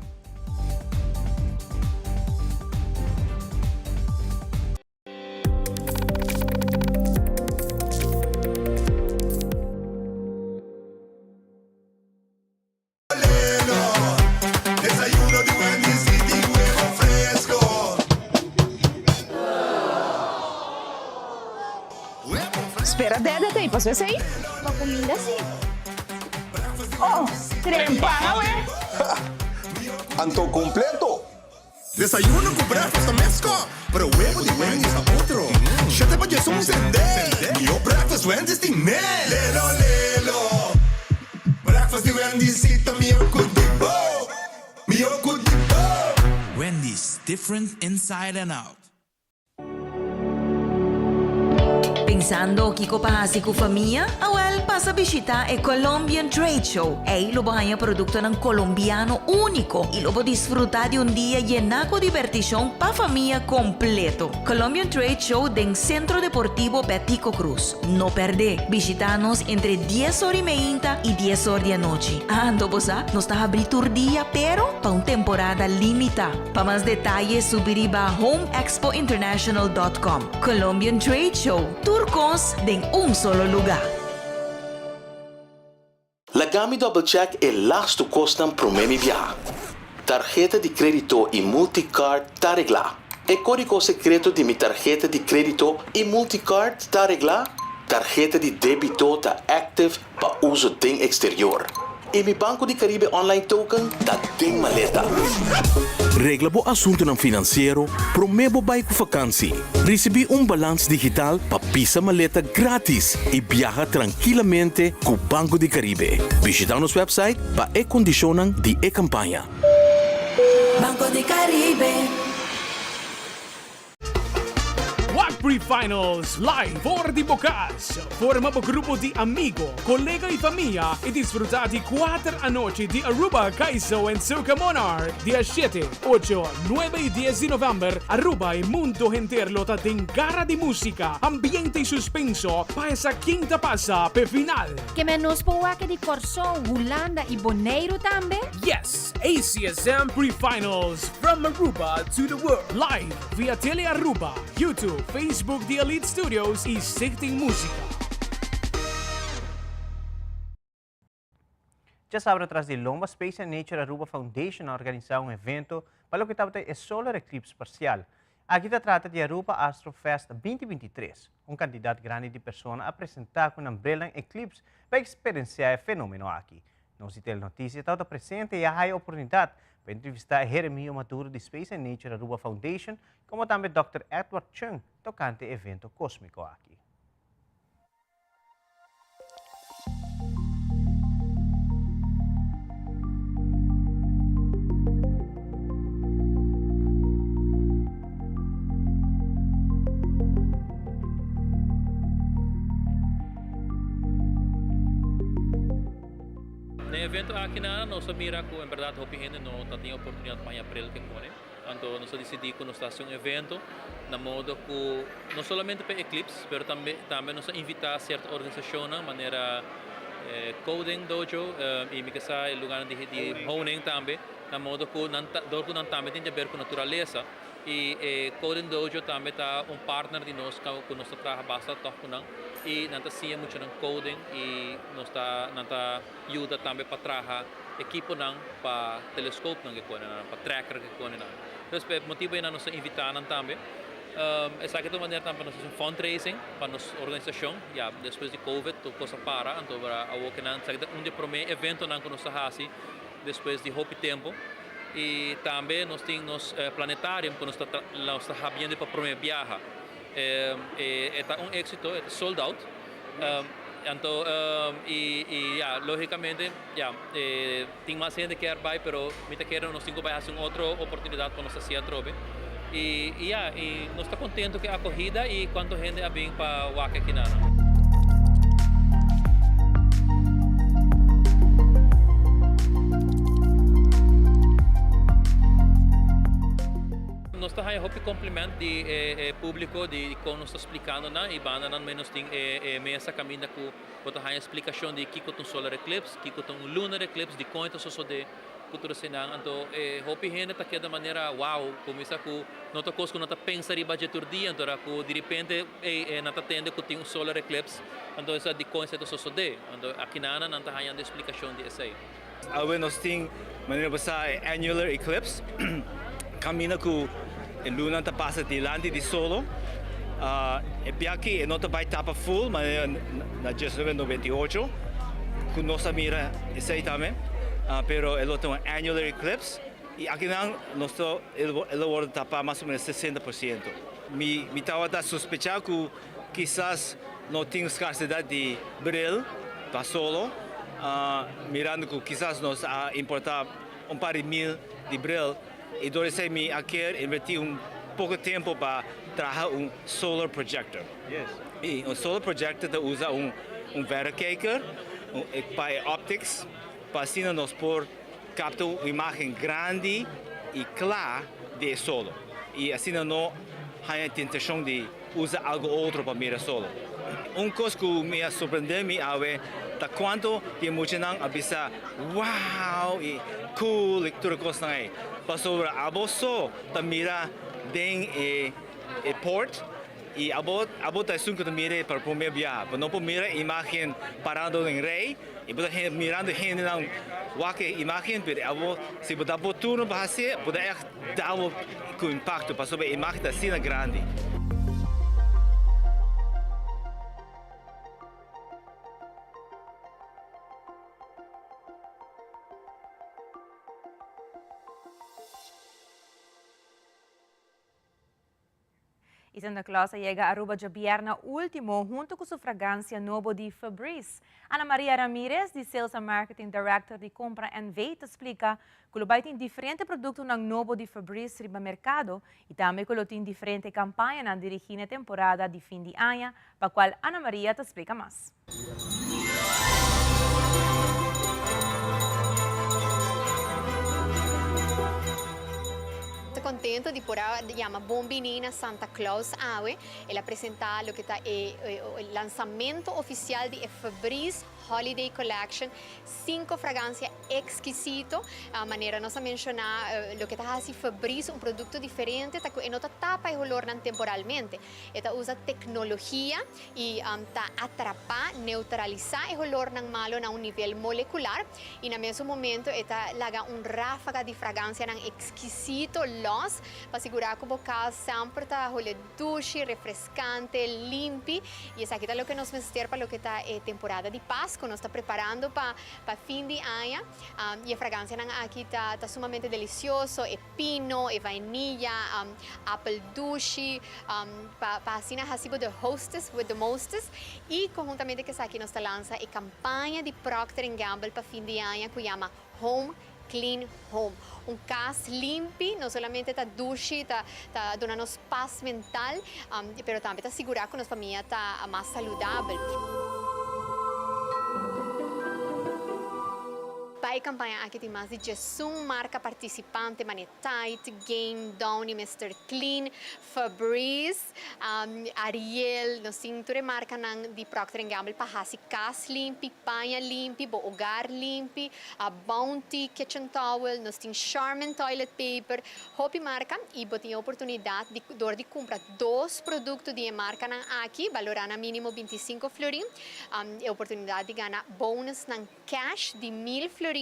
Desayuno di Wendy's y tin huevo fresco. Spera dede ta pasó esei? Pa kuminda si. Oh, trempan awe. Anto completo. Desayuno cu breakfast ta mesco, pero huevo di Wendy's ta otro. Shete pa djesun sende, mihó breakfast Wendy's tin ne. Lelo lelo, breakfast di Wendy's si ta mihó cu di bo, mihó cu di bo. Wendy's, different inside and out. Pensando kiko pa hasi ku famia? Awel, pasa bishitá e Colombian Trade Show. Ei lo bo haña produktonan kolombiano úniko i lo bo disfrutá di un dia yená ku dibertishon pa famia kompleto. Colombian Trade Show den Sentro Deportivo Betico Croes. No pèrdé! Bishitá nos entre dies or i meinta i dies or di anochi. Anto bo sa, nos ta habrí tur dia, pero pa un temporada limitá. Pa mas detaye subi riba homeexpointernational dot com. Colombian Trade Show, tur kos den un solo lugá. Laga mi double check e lastu kosnan promé mi biaha. Tarheta di krédito i multicard ta reglá. E kódigo sekreto di mi tarheta di krédito i multicard ta reglá? Tarheta di débito ta active pa uso den exterior. I mi Banco di Caribe Online Token ta den maleta. Regla bo asuntunan finansiero promé bo bai ku fakansi. Risibí un balans digital pa pisa maleta grátis i biaha trankilamente ku Banco di Caribe. Bishitá nos wèpsait pa e kondishonnan di e kampaña. Banco di Caribe. Wak Pre-Finals live for di bo cas. Forma bo grupo di amigo, colega y famia y disfruta di cuater anochi di Aruba Kaiso and Soca Monarch. Dia shete, ocho, nuebe y dies di november, Aruba y mundo henter lo ta den gara di musica, ambiente y suspenso pa esa ken ta pasa p'e final. Ke men nos por wak di Kòrsou, Hulanda y Boneiru tambe? Yes! ACSM Pre-Finals from Aruba to the world live via Tele Aruba, YouTube, Facebook di Elite Studios y Stichting Musica. Djasabra tras di lomba Space and Nature Aruba Foundation a organisa un evento pa loke tabata e solar eclipse parcial. Aki ta trata di Aruba Astro Fest 2023. Un cantidad grandi di persona a presenta cu nan brilnan eclipse pa experiencia e fenomeno aki. Nos di Telenoticia tabata presente y a haya oportunidad pa entrevista Jeremio Maduro di Space and Nature Aruba Foundation como tambe Dòkter Edward Chung tocante e evento cosmico aki. Na e evento aki nan nos a mira ku en bèrdat hopi hende no ta tin oportunidat pa haña bril ke pone. Anto nos a disidí ku nos ta hasi un evento na modo ku no solamente pa e eclipse pero tambe tambe nos a invitá sierto organisashonnan manera Coding Dojo i mi ke sa e lugánan di di honing tambe na modo ku nan ta dor ku nan tambe tin di aber ku naturalesa i e Coding Dojo tambe ta un partner di nos ku nos ta traha basta tòg ku nan i nan ta siña muchanan coding i nos ta nan ta yuda tambe pa traha ekiponan pa telescoopnan ke kone nan, pa tracker ke kone nan. Entonces pa e motibo ei nan nos ta invita nan tambe. Esaki ta un manera tambe pa nos hasi un fundraising pa nos organisashon. Ya despues di covid tur kos a para anto awor ke nan esaki ta un di e prome eventonan ku nos ta hasi despues di hopi tempo. I tambe nos tin nos planetarium ku nos ta nos ta habiendo pa prome biaha. E ta un éxito, e ta sold out. Anto i i ya lógicamente ya tin mas hende kier bai pero mi ta kere nos tin ku bai hasi un otro oportunidat pa nos hasi atrobe. I i ya i nos ta kontento ku e akohida i kuantu hende a bin pa wak akinan. Nos ta haña. haya hopi compliment di e publico di con nos ta splicando nan y banda nan nos tin e mesa caminda cu bo ta haya splicacion di kico ta un solar eclipse, kico ta un lunar eclipse, di con e ta sosode cu tur eseinan. Anto e hopi hende ta keda manera wow, cuminsa cu no ta cos cu nan ta pensa riba dje tur dia, anto ora cu diripente ey nan ta tende cu tin un solar eclipse, anto esa di con esei ta sosode. Anto akinana nan ta hayando e splicacion di esei. Awe nos tin manera bo sa e annular eclipse, caminda cu e luna ta pasa dilanti di solo. E biaha e no ta bay tapa full manera na 1998 cu nos a mira esey tambe, pero e lo ta un annular eclipse y akinan nos ta e lo wordo tapa mas o menos 60%. Mi tabata sospecha cu Kisas no tin skarsedat di bril pa solo, mirando ku kisas nos a importá un par di mil di bril i dor esei mi a kier invertí un poko tempu pa traha un solar projector. I un solar projector ta usa un verrekijker pa e optics pa asina nos por kapta un imágen grandi i kla di e solo i asina no haña tentashon di usa algo otro pa mira solo. Un kos ku mi a sorprende mi awe ta kuantu di e muchanan a bisa wow i cool i tur e kosnan ei. Pasobra abo so ta mira den e e port i abo abo ta esun ku ta mira pa prome biaha. Bo no por mira e imagen parando den rei i bo ta mirando hendenan wak e imagen pero abo si bo ta bo turno pa hasié bo ta ègt Dabo ku impakto pasobra e imagen ta asina grandi. Y Santa Claus a yega Aruba djabièrna último hunto ku su fragancia nobo di Febreze. Ana Maria Ramirez di Sales and Marketing Director di Compra NV ta splika ku lo bai tin diferente produktonan nobo di Febreze riba merkado i tambe ku lo tin diferente kampañanan dirigí na e temporada di fin di aña, pa kual Ana Maria ta splika mas. Ta contento di por a yama bon bini na Santa Claus awe. El a presenta loke ta e lansamento oficial di e Febreze Holiday Collection, cinco fragancia exquisito. Manera nos a menciona, loke ta haci Febreze un producto diferente ta cu e no ta tapa e holornan temporalmente. E ta usa tecnologia y ta atrapa, neutralisa e holornan malo na un nivel molecular y na mesun momento e ta laga un rafaga di fragancianan exquisito los pa sigura cu bo cas semper ta hole dushi, refrescante, limpi y esaki ta loke nos mester pa loke ta e temporada di Pasco. Nos ta preparando pa pa fin di aña y e fragancianan aki ta ta sumamente delicioso, e pino, e vainilla, apel dushi, pa pa asina haci bo the hostess with the mostest y conhuntamente cu esaki nos ta lansa e campaña di Procter and Gamble pa fin di aña cu yama Home Clean Home. Un cas limpi no solamente ta dushi, ta ta duna nos pas mental, pero tambe ta sigura cu nos famia ta mas saludabel. Pa e campaña aki tin mas di djesun marca participante mane Tide, Gain, Downy, Mister Clean, Febreze, Ariel, nos tin tur e marcanan di Procter and Gamble pa haci cas limpi, paña limpi, bo hogar limpi, Bounty kitchen towel, nos tin Charmin toilet paper, hopi marca y bo tin e oportunidad di door di cumpra dos producto di e marcanan aki, balora na minimo 25 florin, e oportunidad di gana bonusnan cash di 1000 florin,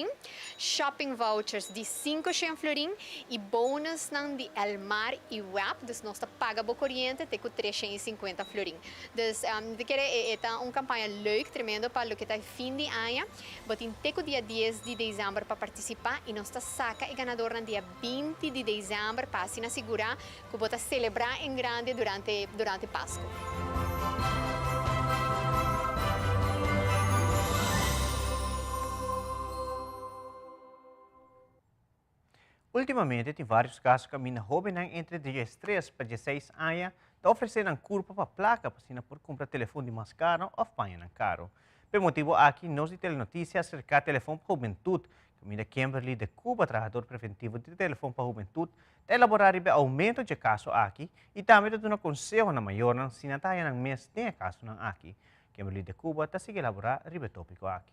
shopping vouchers di 500 florin y bonusnan di Elmar y web, dus nos ta paga bo coriente te cu 350 florin. Dus mi ta kere e ta un campaña leuk, tremendo pa loke ta e fin di aña. Bo tin te cu dia dies di december pa participa y nos ta saca e ganadornan dia 20 di december pa asina sigura cu bo ta celebra en grande durante durante Pasco. Ultimamente tin varios caso caminda hobennan entre 13 pa 16 aña ta ofrece nan curpa pa placa pa asina por cumpra telefon di mas caro of pañanan caro. P'e motibo aki nos di Telenoticia a acerca Telefon pa Hubentud. Kaminda Kimberly de Cuba, trahador preventivo di Telefon pa Hubentud, ta elaborá riba e oumento dje kaso aki i tambe ta duna konseho na mayornan si nan ta haña nan mes den e kasonan aki. Kimberly de Cuba ta sigui elaborá riba e tópiko aki.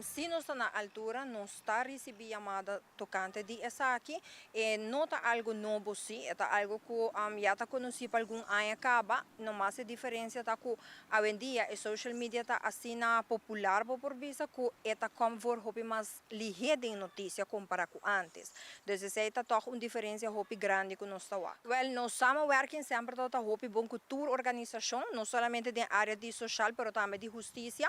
Si nos ta na altura, nos ta risibí yamada tokante di esaki. E no ta algu nobo sí, e ta algu ku ya ta konosí pa algun aña kaba. Nomas e diferensia ta ku awendia e social media ta asina popular, bo por bisa, ku e ta kòm voor hopi mas lihé den notisia kompará ku ántes. Dus esei ta tòg un diferensia hopi grandi ku nos ta wak. Wèl, nos samenwerking semper tabata hopi bon ku tur organisashon, no solamente den área di soshal pero tambe di hustisia.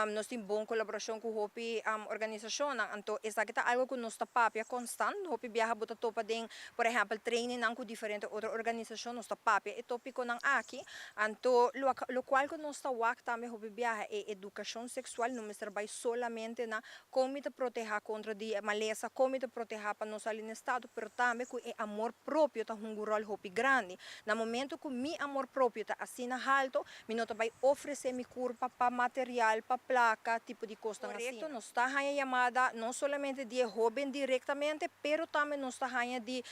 Nos tin bon kolaborashon ku hopi organisashonnan. Anto esaki ta algu ku nos ta papia konstant. Hopi biaha bo ta topa den, por ehèmpel, trainingnan ku diferente otro organisashon, nos ta papia e topikonan aki. Anto lokual ku nos ta wak tambe hopi biaha e edukashon seksual no mester bai solamente na Kon mi ta protehá kontra di e malesa? Kon mi ta protehá pa no sali na estado? Pero tambe ku e amor propio ta hunga un ròl hopi grandi. Na momento ku mi amor propio ta asina halto, mi no ta bai ofresé mi kurpa pa material, pa plaka, tipo di kosnan asina. Korekto, nos ta haña yamada no solamente di e hóben direktamente, pero tambe nos ta haña di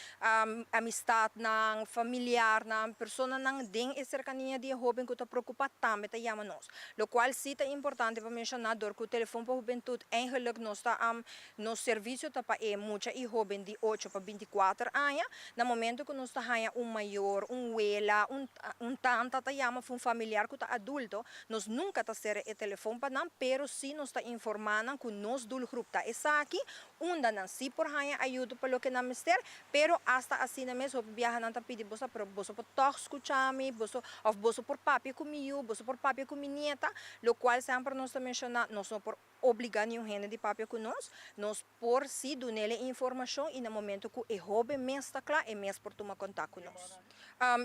amistatnan, familiarnan, personanan den e serkania di e hóben ku ta preokupá tambe ta yama nos. Locual si ta importante pa menciona dor cu Telefon pa Hubentud eigenlijk nos ta nos servicio ta pa e mucha y hoben di ocho pa binticuater aña. Na momento cu nos ta haya un mayor, un wela, un un tanta ta yama of un familiar cu ta adulto, nos nunca ta cera e telefon pa nan, pero si nos ta informa nan cu nos doelgroep ta esaki, unda nan si por haya ayudo pa loke nan mester, Pero asta asina mes hopi biaha nan ta pidi boso, pero boso por tòg skucha mi, boso, òf boso por papia ku mi yu, boso por papia ku mi nieta, lokual semper nos ta menshoná, nos no por obligá niun hende di papia ku nos, nos por sí dun'el e informashon i na momento ku e hóben mes ta kla, e mes por tuma kontak ku nos.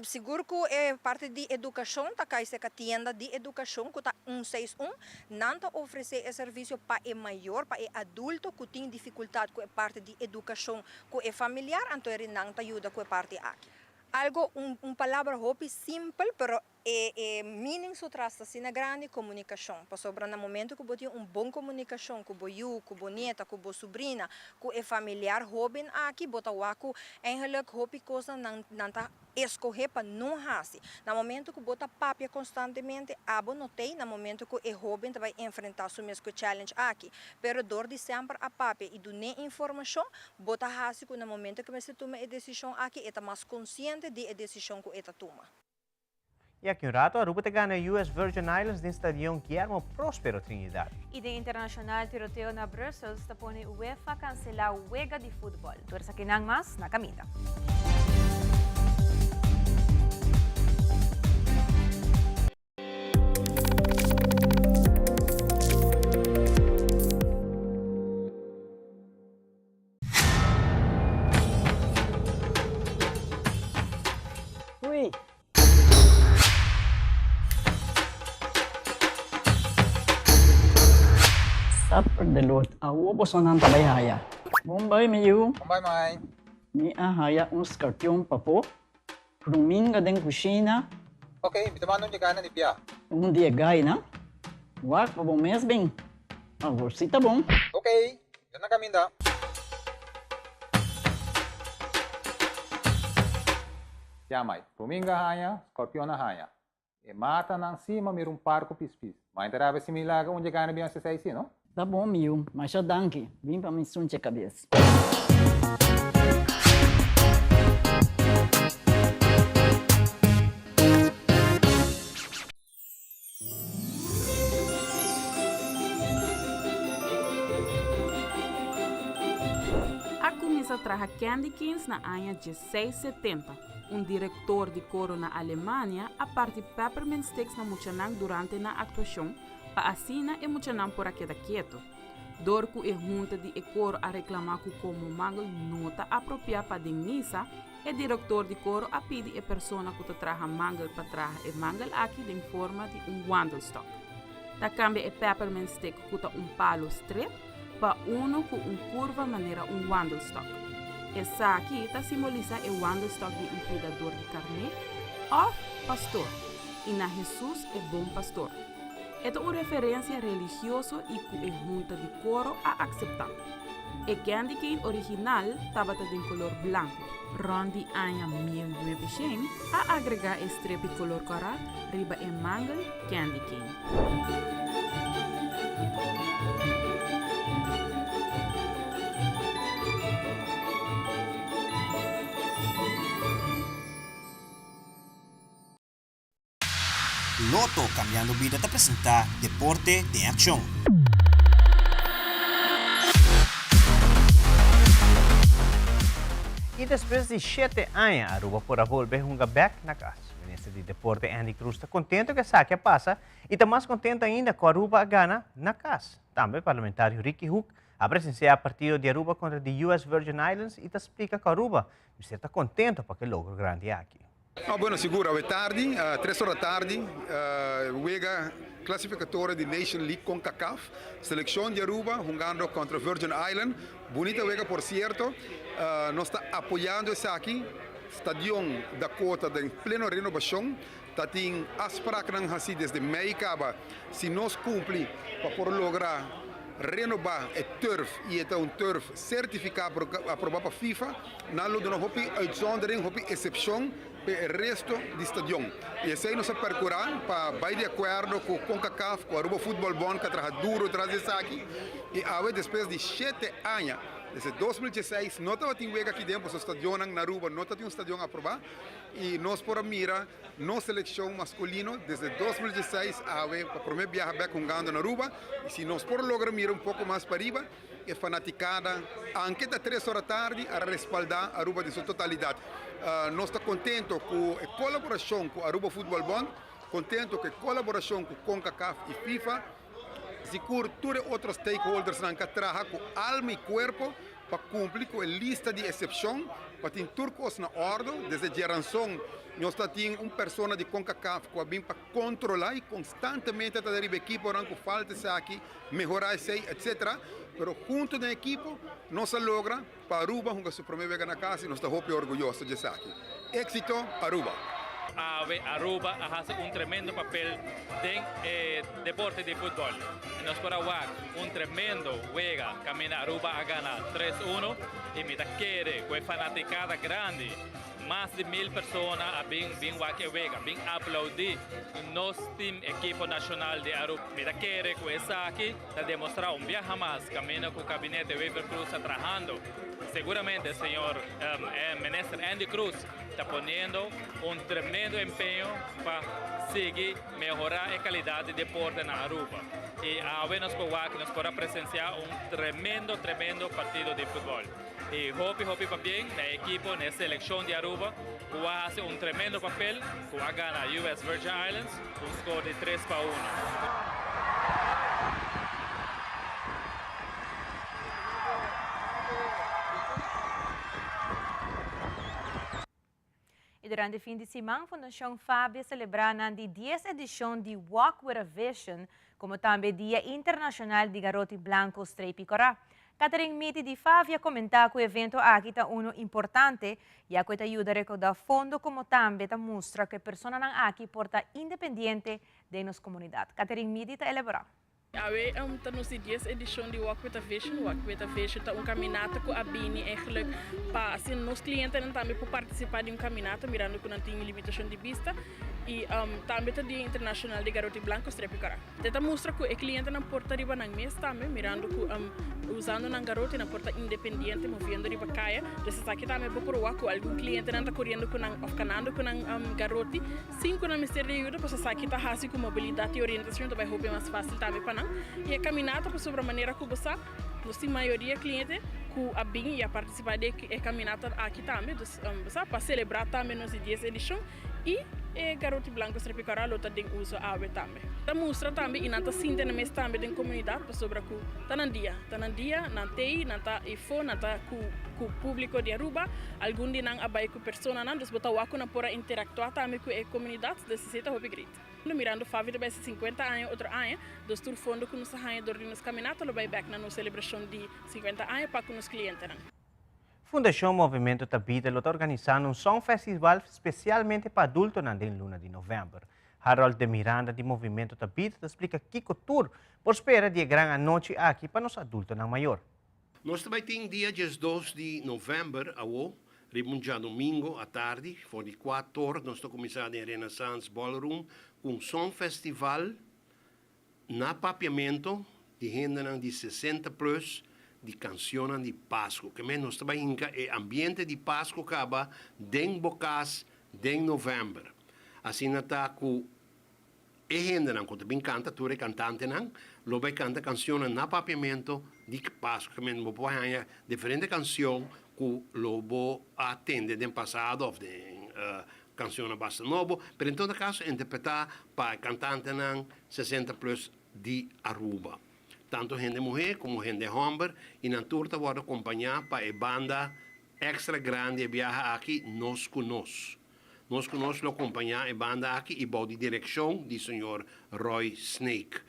Sigur ku e parti di edukashon ta kai serka tienda di edukashon ku ta un seis un. Nan ta ofresé e servisio pa e mayor, pa e adulto ku tin difikultat ku e parti di edukashon ku e familiar, anto eri nan ta yuda ku e parti aki. Algo, un un palabra hopi simpel, pero e e meaning su tras ta asina grandi, komunikashon. Pasobra na momento ku bo tin un bon komunikashon ku bo yu, ku bo nieta, ku bo subrina, ku e familiar hóben aki, bo ta wak ku Eigenlijk hopi kosnan nan nan ta eskohé pa no hasi. Na momento ku bo ta papia konstantemente, abo no t'ei na momento ku e hóben ta bai enfrentá su mes ku e challenge aki. Pero dor di semper a papia i dun'é informashon, bo ta hasi ku na momento ku e mester tuma e desishon aki, e ta mas konsiente di e desishon ku e ta tuma. Y aki un rato Aruba ta gana US Virgin Islands den Stadion Guillermo Prospero Trinidad. Y den internacional tiroteo na Brussels ta pone UEFA cancela wega di futbol. Tur esakinan mas na caminda. Ui. Supper de lot. Awo bosonan ta bai haya. Bon bai mi yu. Bon bai mai. Mi a haya un skarpion papo. Ruminga den kushina. Ok, mi ta manda un di gaina di bia. Un di e gaina? Wak pa bo mes bin. Awor si ta bon. Ok, mi ta na kaminda. Ya mai, ruminga haña, skorpion a haña. E matanan si ma mira un par ku pispis. Mai ta rabia si mi laga un dje gana bin hasi esei si, no? Ta bon mi yu, masha danki. Bin pa mi sunche kabes. A kuminsá traha candy canes na aña diesseis setenta. Un direktor di koro na Alemania a parti peppermint sticks na muchanan durante nan aktuashon pa asina e muchanan por a keda keto. Dor ku e hunta di e koro a reklamá ku komo mangel no ta apropiá pa den misa, E direktor di koro a pidi e persona ku ta traha mangel pa traha e mangel aki den forma di un wandelstok. Ta kambia e peppermint stick ku ta un palu stret pa unu ku un kurva manera un wandelstok. Esaki ta simbolisá e wandelstok di un kuidador di karné òf pastor i na Hesus e bon pastor. E ta un referensia religioso i ku e hunta di koro a akseptá. E candy cane original tabata den kolor blanku. Rònt di aña 1900 a agregá e strepi kolor kòrá riba e mangel candy cane. Lotto Cambiando Bida ta presenta Deporte den Accion. Y despues di shete aña Aruba por a bolbe hunga bek na cas. Minister di Deporte Andy Cruz ta contento cu esaki a pasa y ta mas contento ainda cu Aruba a gana na cas. Tambe parlamentario Ricky Hoek a presencia e partido di Aruba contra di US Virgin Islands y ta splica cu Aruba mester ta contento pa cu e logro grandi aki. No, bueno, sigur, awe tardi, tres ora tardi, wega clasificatorio di Nation League Concacaf, seleccion di Aruba hungando contra Virgin Island, bunita wega por cierto, nos ta apoyando esaki, Stadion Dakota den pleno renobacion, ta tin afspraaknan haci desde mei caba, si nos cumpli pa por logra renoba e turf y e ta un turf certifica aproba pa FIFA, Nan lo duna hopi uitzondering, hopi excepcion p'e e resto di stadion. Y esey nos a percura pa bay di acuerdo cu Concacaf, cu Aruba Futbol Bond cu a traha duro tras di esaki. Y awe despues di shete aña, desde 2016 no tabatin wega aki den pasobra stadionnan na Aruba no tabatin un stadion aproba. Y nos por a mira nos seleccion masculino desde 2016 awe pa prome biaha bek hungando na Aruba. Y si nos por logra mira un poco mas pariba, E fanaticada, anke ta tres ora tardi, a respalda Aruba den su totalidad. Nos ta contento cu e colaboracion cu Aruba Futbol Bond, contento cu e colaboracion cu Concacaf y FIFA, sigur tur e otro stakeholdersnan cu a traha cu alma y cuerpo pa cumpli cu e lista di excepcion pa tin tur cos na ordo. Desde djeranson nos ta tin un persona di Concacaf cu a bin pa controla y constantemente ta riba ekiponan cu falta esaki, mehora esey etc. Pero hunto den ekipo nos a logra pa Aruba hunga su prome wega na casa y nos ta hopi orguyoso di esaki. Exito Aruba! Awe Aruba a haci un tremendo papel den e deporte di futbol. Nos por a wak un tremendo wega caminda Aruba a gana tres uno y mi ta kere cu e fanaticada grandi Mas di mil persona a bin bin wak e wega, bin aplaudí nos team ekipo nashonal di Aruba. Mi ta kere ku esaki ta demostrá un biaha mas kaminda ku Kabinete Wever Croes ta trahando. Seguramente señor Minister Andy Croes ta poniendo un tremendo empeño pa sigui mehorá e kalidat di deporte na Aruba. I awe nos por wak, nos por a presensiá un tremendo tremendo partido di futbòl. Y hopi hopi pabien na e ekipo, na e seleccion di Aruba cu a haci un tremendo papel cu a gana US Virgin Islands cu un score di tres pa uno. Y durante fin di siman Fundacion Fabi a celebra nan di dies edicion di Walk with a Vision, como tambe Dia Internacional di Garoti Blanco Strepi Cora. Catherine Miti di Favi a comenta cu e evento aki ta uno importante, ya cu e ta yuda recauda fondo como tambe ta mustra cu e personanan aki por ta independiente den nos comunidad. Catherine Miti ta elabora. Awe ta nos di dies edishon di Walk with a Vision. Walk with a Vision ta un kaminata ku a bini eigenlijk pa asina nos klientenan tambe por partisipá di un kaminata mirando ku nan tin limitashon di bista i tambe ta Dia Internashonal di Garoti Blanko Strepi Kòrá. Te ta mustra ku e klientenan por ta riba nan mes tambe mirando ku usando nan garoti nan por ta independiente moviendo riba kaya. Dus esaki tambe bo por wak ku algun klientenan ta koriendo ku nan òf kanando ku nan garoti. Sin ku nan mester di ayuda, pasobra esaki ta hasi ku mobilidat i orientashon ta bai hopi mas fásil tambe pa nan. I e kaminata pasobra manera ku bo sa, nos tin mayoria kliente ku a bin i a partisipá den e kaminata aki tambe. Dus bo sa, pa selebrá tambe nos di dies edishon i e Garoti Blanco Strepi Kòrá lo ta den uso awe tambe. Ta mustra tambe i nan ta sinti nan mes tambe den komunidat pasobra ku ta nan dia, ta nan dia, nan t'ei, nan ta eifó, nan ta ku ku públiko di Aruba. Algun di nan a bai ku Personanan, dus bo ta wak ku nan por a interaktuá tambe ku e komunidat, dus esei ta hopi great. Mirando Favi ta bai hasi sinkuenta aña otro aña, dus tur fondo ku nos ta haña dor di nos kaminata lo bai bèk na nos selebrashon di sinkuenta aña pa ku nos klientenan. Fundashon Movimento Ta Bida lo ta organisando un Songfestival spesialmente pa adultonan den luna di novèmber. Harold de Miranda di Movimento Ta Bida ta splica kico tur por spera di e gran anochi aki pa nos adultonan mayor. Nos ta bai tin dia 12 di november awo, riba un djadomingo atardi, for di kuator nos ta kuminsá den Renaissance Ballroom ku un songfestival na papiamento di hendenan di 60 plus di kansionnan di Pasku. Ke men nos ta bai hinka e ambiente di Pasku kaba den bo kas den november. Asina ta ku e hendenan ku ta bin kanta, tur e kantantenan, lo bai kanta kansionnan na papiamento di Pasku. Ke men bo por haña diferente kansion ku lo bo a tende den pasado òf den kansionnan basta nobo, pero en todo kaso interpretá pa e kantantenan 60 plus di Aruba. Tanto hende muhé komo hende hòmber i nan tur ta wòrdu kompañá pa e banda èkstra grandi e biaha aki Nos Ku Nos. Nos Ku Nos lo kompañá e banda aki i bou di direkshon di señor Roy Snake.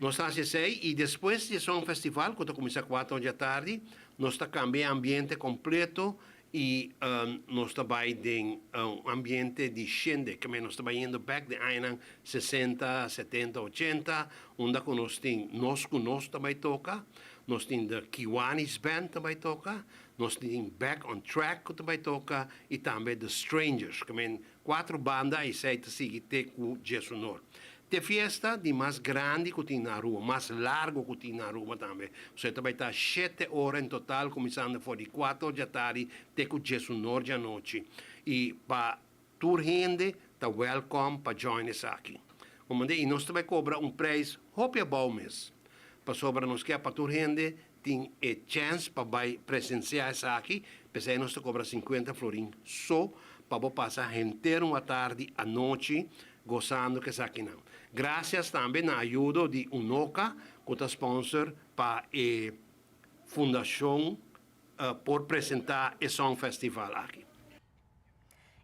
Nos ta hasi esei i despues di e Song Festival ku ta kuminsá kuater or djatardi nos ta kambia e ambiente kompleto I nos ta bai den un ambiente di shende, ke men nos ta bayendo bek den añanan sesenta, setenta, ochenta, unda ku nos tin Nos Ku Nos ta bai toka, nos tin The Kiwanis Band ta bai toka, nos tin Back on Track ku ta bai toka i tambe The Strangers, ke men kuatro banda i esei ta sigui te ku Djesunor. T'e fiesta di mas grandi ku tin na Aruba, mas largo ku tin na Aruba tambe. Pasobra e ta bai ta shete ora en total, kuminsando for di kuater or djatardi te ku djesunor djanochi. I pa tur hende ta wèlkòm pa join esaki. Komand'é, i nos ta bai kobra un preis hopi abou mes, pasobra nos ke pa tur hende tin e chèns pa bai presensiá esaki, p'esei nos ta kobra sinkuenta florin so pa bo pasa henter un atardi anochi gosando ku esakinan. Grasias tambe na ayudo di Unoca ku ta sponsor pa e fundashon por presentá e Song Festival aki.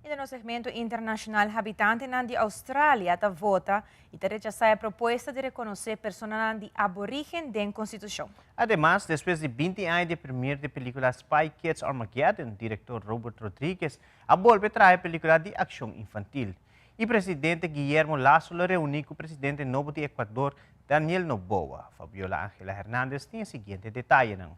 I den nos segmento internashonal habitantenan di Australia ta vota i ta rechasá e propuesta di rekonosé personanan di aborigen den konstitushon. Ademas, despues di 20 aña di e premier di e pelikula Spy Kids Armageddon, direktor Robert Rodriguez a bolbe traha e pelikula di akshon infantil. I presidente Guillermo Lasso lo reuní ku presidente nobo di Ecuador, Daniel Noboa. Fabiola Angela Hernandez tin e siguiente detayenan.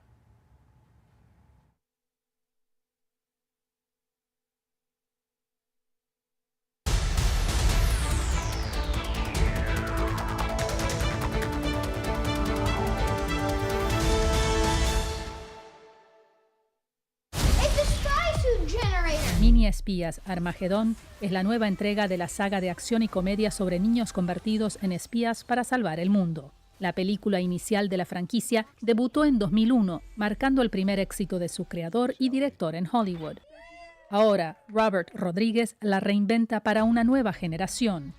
Mini Espías Armagedón es la nueva entrega de la saga de acción y comedia sobre niños convertidos en espías para salvar el mundo. La película inicial de la franquicia debutó en 2001, marcando el primer éxito de su creador y director en Hollywood. Ahora, Robert Rodríguez la reinventa para una nueva generación.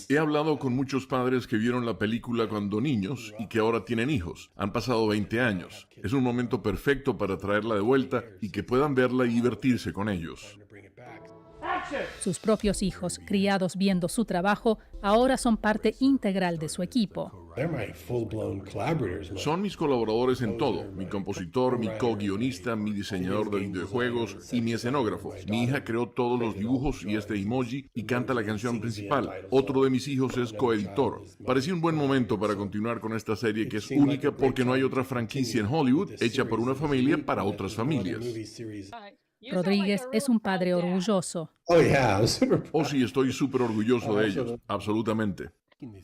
He hablado con muchos padres que vieron la película cuando niños y que ahora tienen hijos. Han pasado 20 años. Es un momento perfecto para traerla de vuelta y que puedan verla y divertirse con ellos. Sus propios hijos, criados viendo su trabajo, ahora son parte integral de su equipo. Son mis colaboradores en todo, mi compositor, mi co-guionista, mi diseñador de videojuegos y mi escenógrafo. Mi hija creó todos los dibujos y este emoji y canta la canción principal. Otro de mis hijos es coeditor. Parecía un buen momento para continuar con esta serie que es única porque no hay otra franquicia en Hollywood hecha por una familia para otras familias. Rodríguez es un padre orgulloso. Oh, sí, estoy súper orgulloso de ellos, absolutamente.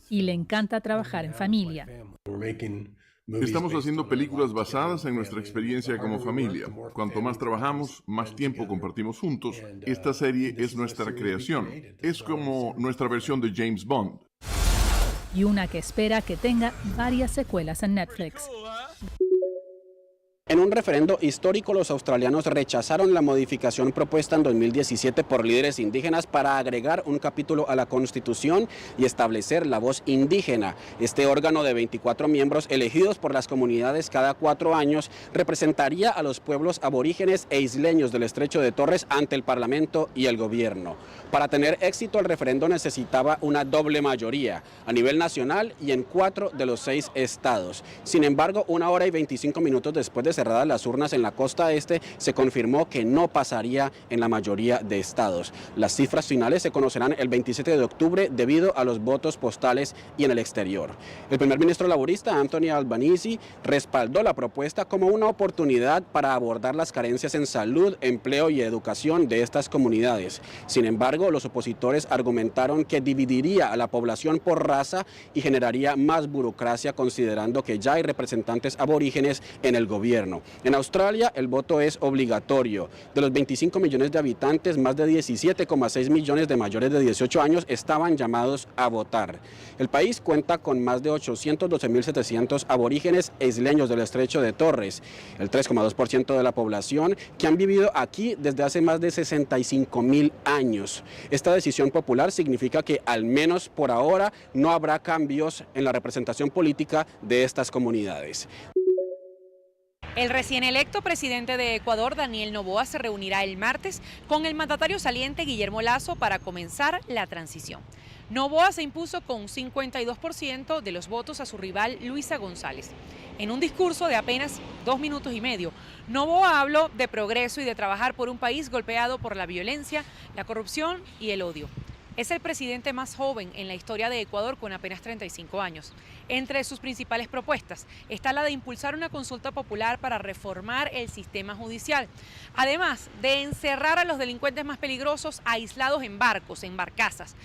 Y le encanta trabajar en familia. Estamos haciendo películas basadas en nuestra experiencia como familia. Cuanto más trabajamos, más tiempo compartimos juntos. Esta serie es nuestra creación. Es como nuestra versión de James Bond. Y una que espera que tenga varias secuelas en Netflix. En un referendo histórico, los australianos rechazaron la modificación propuesta en 2017 por líderes indígenas para agregar un capítulo a la Constitución y establecer la voz indígena. Este órgano de 24 miembros elegidos por las comunidades cada cuatro años representaría a los pueblos aborígenes e isleños del Estrecho de Torres ante el Parlamento y el gobierno. Para tener éxito, el referendo necesitaba una doble mayoría a nivel nacional y en cuatro de los seis estados. Sin embargo, una hora y 25 minutos después de cerradas las urnas en la costa este, se confirmó que no pasaría en la mayoría de estados. Las cifras finales se conocerán el 27 de octubre debido a los votos postales y en el exterior. El primer ministro laborista, Anthony Albanese, respaldó la propuesta como una oportunidad para abordar las carencias en salud, empleo y educación de estas comunidades. Sin embargo, los opositores argumentaron que dividiría a la población por raza y generaría más burocracia considerando que ya hay representantes aborígenes en el gobierno. En Australia el voto es obligatorio. De los 25 millones de habitantes, más de 17,6 millones de mayores de 18 años estaban llamados a votar. El país cuenta con más de 812.700 aborígenes e isleños del estrecho de Torres, el 3,2% de la población que han vivido aquí desde hace más de 65.000 años. Esta decisión popular significa que al menos por ahora no habrá cambios en la representación política de estas comunidades. El recién electo presidente de Ecuador, Daniel Noboa, se reunirá el martes con el mandatario saliente Guillermo Lasso para comenzar la transición. Noboa se impuso con un 52% de los votos a su rival Luisa González. En un discurso de apenas dos minutos y medio, Noboa habló de progreso y de trabajar por un país golpeado por la violencia, la corrupción y el odio. Es el presidente más joven en la historia de Ecuador con apenas 35 años. Entre sus principales propuestas está la de impulsar una consulta popular para reformar el sistema judicial, además de encerrar a los delincuentes más peligrosos aislados en barcos, en barcazas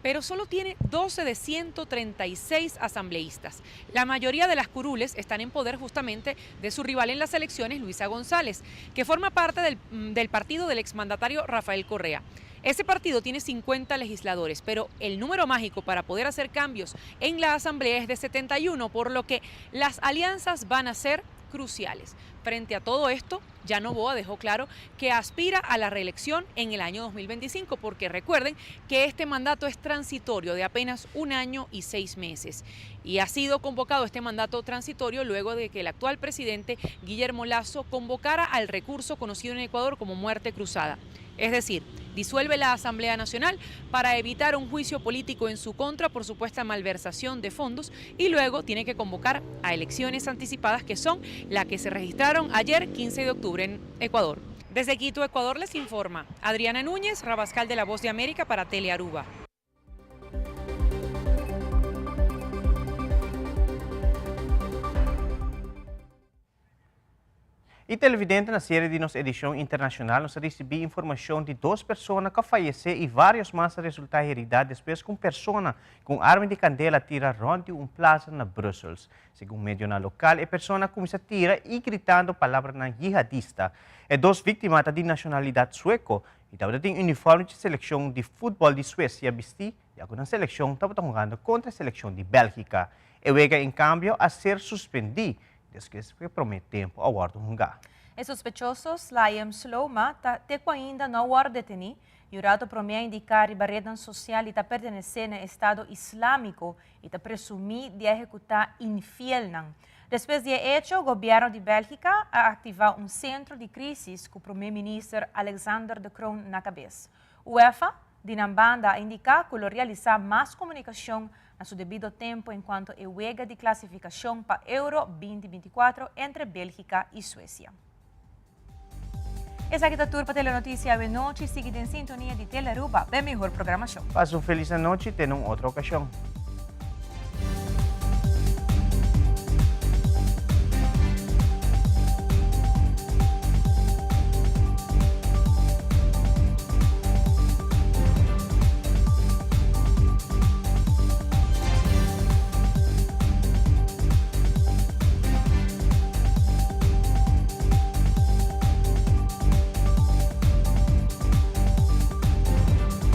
pero solo tiene 12 de 136 asambleístas. La mayoría de las curules están en poder justamente de su rival en las elecciones, Luisa González, que forma parte del, mm, del partido del exmandatario Rafael Correa. Ese partido tiene 50 legisladores, pero el número mágico para poder hacer cambios en la Asamblea es de 71, por lo que las alianzas van a ser cruciales. Frente a todo esto, ya Noboa dejó claro que aspira a la reelección en el año 2025, porque recuerden que este mandato es transitorio de apenas un año y seis meses. Y ha sido convocado este mandato transitorio luego de que el actual presidente Guillermo Lasso convocara al recurso conocido en Ecuador como muerte cruzada. Es decir, disuelve la Asamblea Nacional para evitar un juicio político en su contra por supuesta malversación de fondos y luego tiene que convocar a elecciones anticipadas que son las que se registraron ayer 15 de octubre en Ecuador. Desde Quito, Ecuador, les informa Adriana Núñez, Rabascal de la Voz de América para Telearuba. E televidente na serie di nos edicion internacional nos a ricibi informacion di dos persona cu a fayece y varios mas a resulta herida despues cu un persona cu un arma di candela a tira rond di un plaza na Brussels. Segun medionan local e persona a cuminsa tira y gritando palabranan yihadista. E dos victima ta di nacionalidad sueco y tabata tin uniforme dje seleccion di futbol di Suecia bisti ya cu nan seleccion tabata hungando contra e seleccion di Belgica. E wega en cambio a ser suspendi Despues ku e promé tempu a wòrdu hungá. E sospechoso, Slayem Sloma, ta te ku ainda no a wòrdu detení i un rato promé a indiká riba retnan sosial di ta pertenesé na e Estado Islámiko i ta presumí di a ehekutá infielnan. Despues di e echo, gobièrnu di Bèlgika a aktivá un sentro di krísis ku promé minister Alexander De Croo na kabes. UEFA, Di nan banda a indiká ku lo realisá mas komunikashon na su debido tempu enkuanto e wega di klasifikashon pa Euro 2024 entre Bélgika i Suesia. Esaki ta tur pa Telenotisia awenochi. Sigui den sintonia di Telearuba pa e mihor programashon. Pasa un felis anochi, te na un otro okashon.